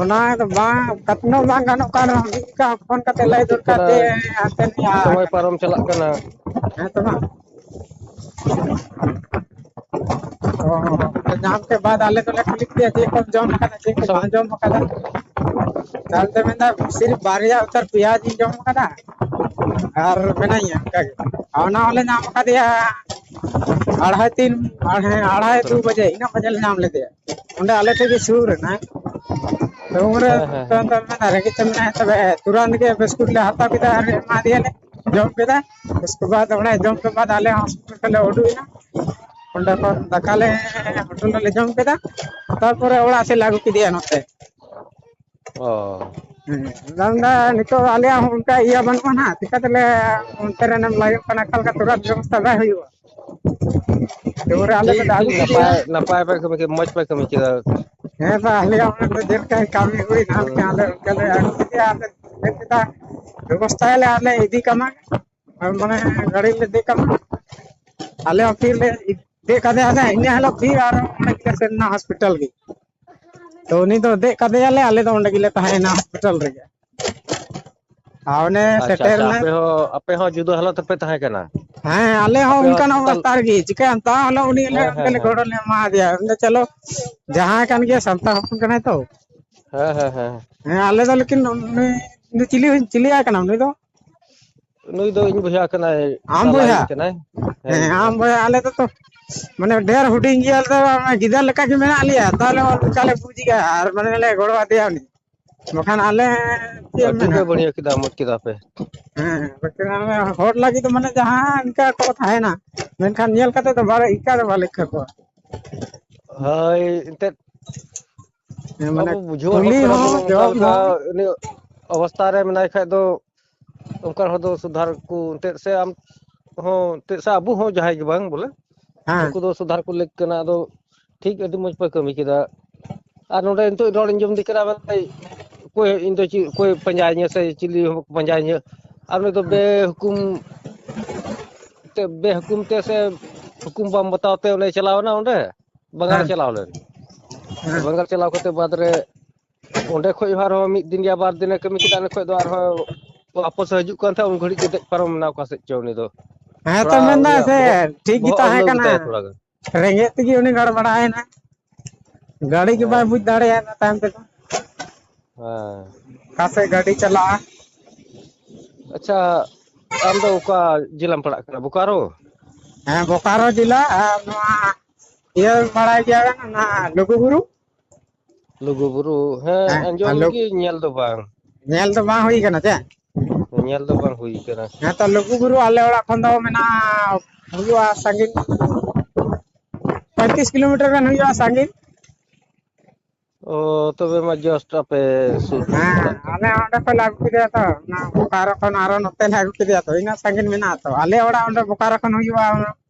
ᱚᱱᱟ ᱫᱚ ᱵᱟᱝ, ᱠᱟᱛᱱᱚ ᱵᱟᱝ ᱜᱟᱱᱚᱜ ᱠᱟᱱ ᱨᱮᱦᱚᱸ, ᱢᱤᱫ ᱠᱟ ᱯᱷᱳᱱ ᱠᱟᱛᱮ ᱞᱟᱹᱭ ᱪᱮᱫ ᱫᱚᱨᱠᱟᱨ ᱠᱟᱱᱟ? ᱡᱮ ᱦᱟᱱᱛᱮ ᱱᱤᱭᱟᱹ ᱥᱚᱢᱚᱭ ᱠᱟᱱᱟ᱾ ᱯᱟᱨᱚᱢ ᱪᱟᱞᱟᱜ ᱠᱟᱱᱟ᱾ ᱦᱮᱸ ᱛᱚ ᱵᱟᱝ? ᱚ, ᱧᱟᱢ ᱠᱮᱫ ᱵᱟᱫ ᱟᱞᱮ ᱫᱚᱞᱮ ᱠᱩᱞᱤ ᱠᱮᱫᱮᱭᱟ, ᱪᱮᱫ ᱠᱚᱢ ᱡᱚᱢ ᱟᱠᱟᱫᱟ, ᱪᱮᱫ ᱠᱚ ᱥᱚᱢ- ᱵᱟᱝ ᱡᱚᱢ ᱟᱠᱟᱫᱟ᱾ ᱛᱟᱭᱚᱢ ᱛᱮ ᱢᱮᱱᱫᱟ, ᱥᱤᱨᱯ ᱵᱟᱨᱭᱟ ᱩᱛᱟᱹᱨ ᱯᱮᱸᱭᱟᱡᱤᱧ ᱡᱚᱢ ᱟᱠᱟᱫᱟ ᱟᱨ ᱢᱮᱱᱟᱧᱟ ᱚᱱᱠᱟ ᱜᱮ᱾ ᱟᱨ ᱚᱱᱟ ᱦᱚᱸᱞᱮ ᱧᱟᱢ ᱟᱠᱟᱫᱮᱭᱟ ᱟᱲᱦᱟᱭ ᱛᱤᱱ, ᱟᱲᱦᱟᱭ, ᱟᱲᱦᱟᱭ ᱫᱩ ᱵᱟᱡᱮ, ᱤᱱᱟᱹᱜ ᱵᱟᱡᱮ ᱞᱮ ᱧᱟᱢ ᱞᱮᱫᱮᱭᱟ᱾ ᱚᱸᱰᱮ ᱟᱞᱮ ᱴᱷᱮᱡ ᱜᱮ ᱥᱩᱨ ᱨᱮ ᱱᱟᱦᱟᱜ᱾ ᱛᱚ ᱩᱱᱨᱮ ᱦᱮᱸ, ᱦᱮᱸ, ᱦᱮᱸ᱾ ᱢᱮᱱᱫᱟ, ᱨᱮᱸᱜᱮᱡ ᱛᱮ ᱢᱮᱱᱟᱭᱟ, ᱛᱚᱵᱮ ᱛᱩᱨᱟᱱᱛ ᱜᱮ ᱵᱤᱥᱠᱩᱴ ᱞᱮ ᱦᱟᱛᱟᱣ ᱠᱮᱫᱟ ᱟᱨ ᱮᱢᱟ ᱫᱮᱭᱟᱞᱮ, ᱡᱚᱢ ᱠᱮᱫᱟ᱾ ᱩᱥᱠᱮ ᱵᱟᱫ ᱚᱸᱰᱮ ᱡᱚᱢ ᱠᱮᱫ ᱵᱟᱫ ᱟᱞᱮ ᱦᱚᱸ ᱦᱚᱥᱯᱤᱴᱟᱞ ᱞᱮ ᱩᱰᱩᱠ ᱮᱱᱟ᱾ ᱚᱸᱰᱮ ᱠᱷᱚᱱ ᱫᱟᱠᱟ ᱞᱮ ᱦᱳᱴᱮᱞ ᱨᱮᱞᱮ ᱡᱚᱢ ᱠᱮᱫᱟ, ᱛᱟᱨᱯᱚᱨᱮ ᱚᱲᱟᱜ ᱥᱮᱫ ᱞᱮ ᱟᱹᱜᱩ ᱠᱮᱫᱮᱭᱟ ᱱᱚᱛᱮ᱾ ᱚ᱾ ᱦᱮᱸ, ᱢᱮᱱᱫᱟ ᱱᱤᱛᱚᱜ ᱟᱞᱮᱭᱟᱜ ᱦᱚᱸ ᱚᱱᱠᱟ ᱤᱭᱟᱹ ᱵᱟᱹᱱᱩᱜᱼᱟ ᱱᱟᱦᱟᱜ, ᱪᱤᱠᱟᱹ ᱛᱮᱞᱮ ᱚᱱᱛᱮ ᱨᱮᱱᱮᱢ ᱞᱟᱭᱚᱜ ᱠᱟᱱᱟ, ᱚᱠᱟ ᱞᱮᱠᱟ ᱛᱚᱨᱟᱛ ᱵᱮᱵᱚᱥᱛᱷᱟ ᱵᱟᱭ ᱦᱩᱭᱩᱜᱼᱟ᱾ ᱮᱵᱟᱨᱮ ᱟᱞᱮ ᱫᱚ ᱴᱷᱤᱠ, ᱟᱹᱜᱩ ᱴᱷᱤᱠ, ᱠᱮᱫᱮᱭᱟ᱾ ᱱᱟᱯᱟᱭ, ᱱᱟᱯᱟᱭ ᱯᱮ ᱠᱟᱹᱢᱤ ᱠᱮᱫᱟ, ᱢᱚᱡᱽ ᱯᱮ ᱠᱟᱹᱢᱤ ᱠᱮᱫᱟ᱾ ᱦᱮᱸ ᱵᱟ, ᱟᱞᱮᱭᱟᱜ ᱚᱱᱟ ᱫᱚ ᱪᱮᱫ ᱞᱮᱠᱟ ᱠᱟᱹᱢᱤ ᱦᱩᱭᱱᱟ, ᱦᱩᱸ᱾ ᱟᱞᱮ ᱚᱱᱠᱟ ᱞᱮ ᱟᱹᱜᱩ ᱠᱮᱫᱮᱭᱟ, ᱟᱞᱮ ᱢᱮᱱ ᱠᱮᱫᱟ, ᱵᱮᱵᱚᱥᱛᱷᱟᱭᱟᱞᱮ ᱟᱨ ᱞᱮ ᱤᱫᱤ ᱠᱟᱢᱟ, ᱟᱨ ᱢᱟᱱᱮ ᱜᱟᱹᱲᱤ ᱞᱮ ᱤᱫᱤ ᱠᱟᱢᱟ᱾ ᱟᱞᱮ ᱦᱚᱸ ᱯᱷᱤᱨ ᱞᱮ ᱫᱮᱡ ᱠᱟᱫᱮᱭᱟ ᱥᱮ, ᱤᱱᱟᱹ ᱦᱤᱞᱳᱜ ᱯᱷᱤᱨ ᱟᱨ ᱚᱸᱰᱮ ᱜᱮᱞᱮ ᱥᱮᱱ ᱮᱱᱟ ᱦᱚᱥᱯᱤᱴᱟᱞ ᱜᱮ᱾ ᱛᱚ ᱩᱱᱤ ᱫᱚ ᱫᱮᱡ ᱠᱟᱫᱮᱭᱟᱞᱮ, ᱟᱞᱮ ᱫᱚ ᱚᱸᱰᱮ ᱜᱮᱞᱮ ᱛᱟᱦᱮᱸᱭᱮᱱᱟ ᱦᱚᱥᱯᱤᱴᱟᱞ ᱨᱮᱜᱮ᱾ ᱟᱨ ᱚᱱᱮ ᱟᱪᱪᱷᱟ, ᱥᱮᱴᱮᱨ ᱟᱪᱪᱷᱟ, ᱮᱱᱟ᱾ ᱟᱯᱮ ᱦᱚᱸ, ᱟᱯᱮ ᱦᱚᱸ ᱡᱩᱫᱟᱹ ᱦᱟᱞᱚᱛ ᱨᱮᱯᱮ ᱛᱟᱦᱮᱸ ᱠᱟᱱᱟ? ᱦᱮᱸ, ᱟᱞᱮ ᱦᱚᱸ ᱟᱯᱮ ᱚᱱᱠᱟᱱ ᱦᱚᱥᱯᱤᱴᱟᱞ? ᱚᱵᱚᱥᱛᱟ ᱨᱮᱜᱮ᱾ ᱪᱤᱠᱟᱹᱭᱟᱢ, ᱛᱟᱣ ᱦᱤᱞᱳᱜ ᱩᱱᱤ ᱞᱮ ᱦᱮᱸ, ᱚᱱᱠᱟ ᱦᱮᱸ, ᱞᱮ ᱦᱮᱸ᱾ ᱜᱚᱲᱚ ᱞᱮ ᱮᱢᱟ ᱫᱮᱭᱟ᱾ ᱩᱱᱤ ᱫᱚ ᱪᱚᱞᱚ, ᱡᱟᱦᱟᱸᱭ ᱠᱟᱱ ᱜᱮᱭᱟ, ᱥᱟᱱᱛᱟᱲ ᱦᱚᱯᱚᱱ ᱠᱟᱱᱟᱭ ᱛᱚ᱾ ᱦᱮᱸ, ᱦᱮᱸ, ᱦᱮᱸ᱾ ᱦᱮᱸ, ᱟᱞᱮ ᱫᱚ ᱞᱮᱠᱤᱱ ᱩᱱᱤ, ᱩᱱᱤ ᱪᱤᱞᱤ, ᱪᱤᱞᱤ ᱟᱭ ᱠᱟᱱᱟ ᱩᱱᱤ ᱫᱚ? ᱱᱩᱭ ᱫᱚ ᱤᱧ ᱵᱚᱭᱦᱟ ᱠᱟᱱᱟᱭ᱾ ᱟᱢ ᱵᱚᱭᱦᱟ? ᱠᱟᱱᱟᱭ᱾ ᱦᱮᱸ, ᱟᱢ ᱵᱚᱭᱦᱟ, ᱟᱞᱮ ᱫᱚ ᱛᱚ ᱢᱟᱱᱮ ᱰᱷᱮᱨ ᱦᱩᱰᱤᱧ ᱜᱮᱭᱟ ᱞᱮ, ᱛᱚ ᱜᱤᱫᱟᱹᱨ ᱞᱮᱠᱟ ᱜᱮ ᱢᱮᱱᱟᱜ ᱞᱮᱭᱟ, ᱛᱟᱦᱚᱞᱮ ᱚᱱᱠᱟ ᱞᱮ ᱵᱩᱡᱽ ᱜᱮᱭᱟ ᱟᱨ ᱢᱟᱱᱮ ᱞᱮ ᱜᱚᱲᱚ ᱟᱫᱮᱭᱟ ᱩᱱᱤ᱾ ᱵᱟᱠᱷᱟᱱ ᱟᱞᱮ ᱪᱮᱫ ᱮᱢ ᱟᱹᱰᱤ ᱢᱮᱱᱟ? ᱯᱮ ᱵᱟᱹᱲᱤᱭᱟᱹ ᱠᱮᱫᱟ, ᱢᱚᱡᱽ ᱠᱮᱫᱟ ᱯᱮ᱾ ᱦᱮᱸ, ᱵᱟᱠᱷᱟᱱ ᱟᱞᱮ ᱦᱚᱲ ᱞᱟᱹᱜᱤᱫ ᱫᱚ ᱢᱟᱱᱮ ᱡᱟᱦᱟᱸ ᱤᱱᱠᱟ ᱠᱚ ᱛᱟᱦᱮᱱᱟ, ᱢᱮᱱᱠᱷᱟᱱ ᱧᱮᱞ ᱠᱟᱛᱮ ᱫᱚ ᱵᱟᱞᱮ, ᱤᱱᱠᱟ ᱫᱚ ᱵᱟᱞᱮ ᱤᱠᱟᱹ ᱠᱚᱣᱟ᱾ ᱦᱳᱭ, ᱮᱱᱛᱮᱫ ᱦᱮᱸ, ᱢᱟᱱᱮ ᱟᱵᱚ ᱵᱩᱡᱷᱟᱹᱣ ᱦᱚᱲ ᱠᱩᱞᱤ ᱠᱟᱱᱟ ᱵᱚᱱ, ᱦᱚᱸ, ᱚᱱᱠᱟ ᱡᱚᱢ ᱞᱮᱠᱟ ᱦᱚᱸ᱾ ᱩᱱᱤ ᱚᱵᱚᱥᱛᱟ ᱨᱮ ᱢᱮᱱᱟᱭ ᱠᱷᱟᱡ ᱫᱚ ᱚᱱᱠᱟᱱ ᱦᱚᱲ ᱫᱚ ᱥᱩᱫᱷᱟᱨ ᱠᱚ ᱮᱱᱛᱮᱫ, ᱥᱮ ᱟᱢ ᱦᱚᱸ ᱮᱱᱛᱮᱫ, ᱥᱮ ᱟᱵᱚ ᱦᱚᱸ ᱡᱟᱦᱟᱸᱭ ᱜᱮ ᱵᱟᱝ ᱵᱚᱞᱮ, ᱦᱮᱸ᱾ ᱩᱱᱠᱩ ᱫᱚ ᱥᱩᱫᱷᱟᱨ ᱠᱚ ᱞᱟᱹᱠ ᱠᱟᱱᱟ᱾ ᱟᱫᱚ ᱴᱷᱤᱠ, ᱟᱹᱰᱤ ᱢᱚᱡᱽ ᱯᱮ ᱠᱟᱹᱢᱤ ᱠᱮᱫᱟ᱾ ᱟᱨ ᱱᱚᱰᱮ ᱱᱤᱛᱚᱜ ᱨᱚᱲ ᱟᱸᱡᱚᱢ ᱫᱤ ᱠᱟᱱᱟ, ᱢᱮᱱᱫᱟᱭ, "ᱚᱠᱚᱭ ᱤᱧ ᱫᱚ ᱪᱮᱫ, ᱚᱠᱚᱭ ᱯᱟᱸᱡᱟᱭᱤᱧᱟᱹ ᱥᱮ ᱪᱤᱞᱤ ᱦᱚᱸ ᱵᱟᱠᱚ ᱯᱟᱸᱡᱟᱭᱤᱧᱟᱹ?" ᱟᱨ ᱩᱱᱤ ᱫᱚ ᱵᱮᱦᱩᱠᱩᱢ ᱛᱮ, ᱵᱮᱦᱩᱠᱩᱢ ᱛᱮ ᱥᱮ ᱦᱩᱠᱩᱢ ᱵᱟᱢ ᱵᱟᱛᱟᱣ ᱛᱮ ᱩᱱᱤ ᱪᱟᱞᱟᱣ ᱮᱱᱟ ᱚᱸᱰᱮ, ᱵᱟᱝᱜᱟᱞ ᱦᱮᱸ᱾ ᱪᱟᱞᱟᱣ ᱞᱮᱱ᱾ ᱦᱮᱸ᱾ ᱵᱟᱝᱜᱟᱞ ᱪᱟᱞᱟᱣ ᱠᱟᱛᱮ ᱵᱟᱫᱽ ᱨᱮ ᱚᱸᱰᱮ ᱠᱷᱚᱡ ᱦᱚᱸ ᱟᱨᱦᱚᱸ ᱢᱤᱫ ᱫᱤᱱ ᱭᱟ ᱵᱟᱨ ᱫᱤᱱᱮ ᱠᱟᱹᱢᱤ ᱠᱮᱫᱟ, ᱚᱸᱰᱮ ᱠᱷᱚᱡ ᱫᱚ ᱟᱨᱦᱚᱸ ᱣᱟᱯᱚᱥ ᱮ ᱦᱤᱡᱩᱜ ᱠᱟᱱ ᱛᱟᱦᱮᱸᱫ, ᱩᱱ ᱜᱷᱟᱹᱲᱤᱡ ᱜᱮ ᱫᱮᱡ ᱯᱟᱨᱚᱢ ᱮᱱᱟ ᱚᱠᱟ ᱥᱮᱫ ᱪᱚ ᱩᱱᱤ ᱫᱚ᱾ ᱦᱮᱸ ᱛᱚ, ᱛᱷᱚᱲᱟ ᱢᱮᱱᱫᱟ ᱩᱱᱤᱭᱟᱜ ᱥᱮ ᱵᱚᱦᱚᱜ, ᱴᱷᱤᱠ ᱜᱮ ᱵᱚᱦᱚᱜ ᱛᱟᱦᱮᱸ ᱟᱹᱣᱞᱟᱹᱣ ᱠᱟᱱᱟ᱾ ᱜᱮᱛᱟᱭᱟ ᱛᱷᱚᱲᱟ ᱜᱟᱱ᱾ ᱨᱮᱸᱜᱮᱡ ᱛᱮᱜᱮ ᱩᱱᱤ ᱜᱟᱲᱵᱟᱲᱟᱭᱮᱱᱟ᱾ ᱜᱟᱹᱰᱤ ᱜᱮ ᱵᱟᱭ ᱦᱮᱸ᱾ ᱵᱩᱡᱽ ᱫᱟᱲᱮᱭᱟᱫᱟ ᱛᱟᱭᱚᱢ ᱛᱮᱫᱚ᱾ ᱦᱮᱸ᱾ ᱚᱠᱟ ᱥᱮᱫ ᱜᱟᱹᱰᱤ ᱪᱟᱞᱟᱜᱼᱟ? ᱟᱪᱪᱷᱟ, ᱟᱢ ᱫᱚ ᱚᱠᱟ ᱡᱮᱞᱟᱢ ᱯᱟᱲᱟᱜ ᱠᱟᱱᱟ, ᱵᱳᱠᱟᱨᱳ? ᱦᱮᱸ, ᱵᱳᱠᱟᱨᱳ ᱡᱮᱞᱟ, ᱟᱨ ᱱᱚᱣᱟ ᱤᱭᱟᱹ ᱵᱟᱲᱟᱭ ᱜᱮᱭᱟ ᱵᱮᱱ, ᱚᱱᱟ ᱞᱩᱜᱩᱵᱩᱨᱩ? ᱞᱩᱜᱩᱵᱩᱨᱩ, ᱦᱮᱸ, ᱦᱮᱸ, ᱟᱨ ᱟᱸᱡᱚᱢ ᱞᱩ-, ᱜᱮ, ᱧᱮᱞ ᱫᱚ ᱵᱟᱝ᱾ ᱧᱮᱞ ᱫᱚ ᱵᱟᱝ ᱦᱩᱭ ᱠᱟᱱᱟ ᱪᱮ? ᱧᱮᱞ ᱫᱚ ᱵᱟᱝ ᱦᱩᱭ ᱠᱟᱱᱟ᱾ ᱦᱮᱸ, ᱛᱚ ᱞᱩᱜᱩᱵᱩᱨᱩ ᱟᱞᱮ ᱚᱲᱟᱜ ᱠᱷᱚᱱ ᱫᱚ ᱢᱮᱱᱟᱜᱼᱟ, ᱦᱩᱭᱩᱜᱼᱟ ᱥᱟᱺᱜᱤᱧ, ᱯᱚᱸᱭᱛᱨᱤᱥ ᱠᱤᱞᱳᱢᱤᱴᱟᱨ ᱜᱟᱱ ᱦᱩᱭᱩᱜᱼᱟ ᱥᱟᱺᱜᱤᱧ᱾ ᱚ, ᱛᱚᱵᱮ ᱢᱟ just ᱟᱯᱮ ᱥᱩᱨ ᱨᱮ ᱦᱮᱸ, ᱯᱟᱲᱟᱜ ᱠᱟᱱᱟ᱾ ᱟᱞᱮ ᱚᱸᱰᱮ ᱠᱷᱚᱱ ᱞᱮ ᱟᱹᱜᱩ ᱠᱮᱫᱮᱭᱟ ᱛᱚ, ᱚᱱᱟ ᱵᱳᱠᱟᱨᱳ ᱠᱷᱚᱱ ᱟᱨᱚ ᱱᱚᱛᱮ ᱞᱮ ᱟᱹᱜᱩ ᱠᱮᱫᱮᱭᱟ ᱛᱚ, ᱤᱱᱟᱹᱜ ᱥᱟᱺᱜᱤᱧ ᱢᱮᱱᱟᱜᱼᱟ ᱛᱚ᱾ ᱟᱞᱮ ᱚᱲᱟᱜ ᱚᱸᱰᱮ ᱵᱳᱠᱟᱨᱳ ᱠᱷᱚᱱ ᱦᱩᱭᱩᱜᱼᱟ,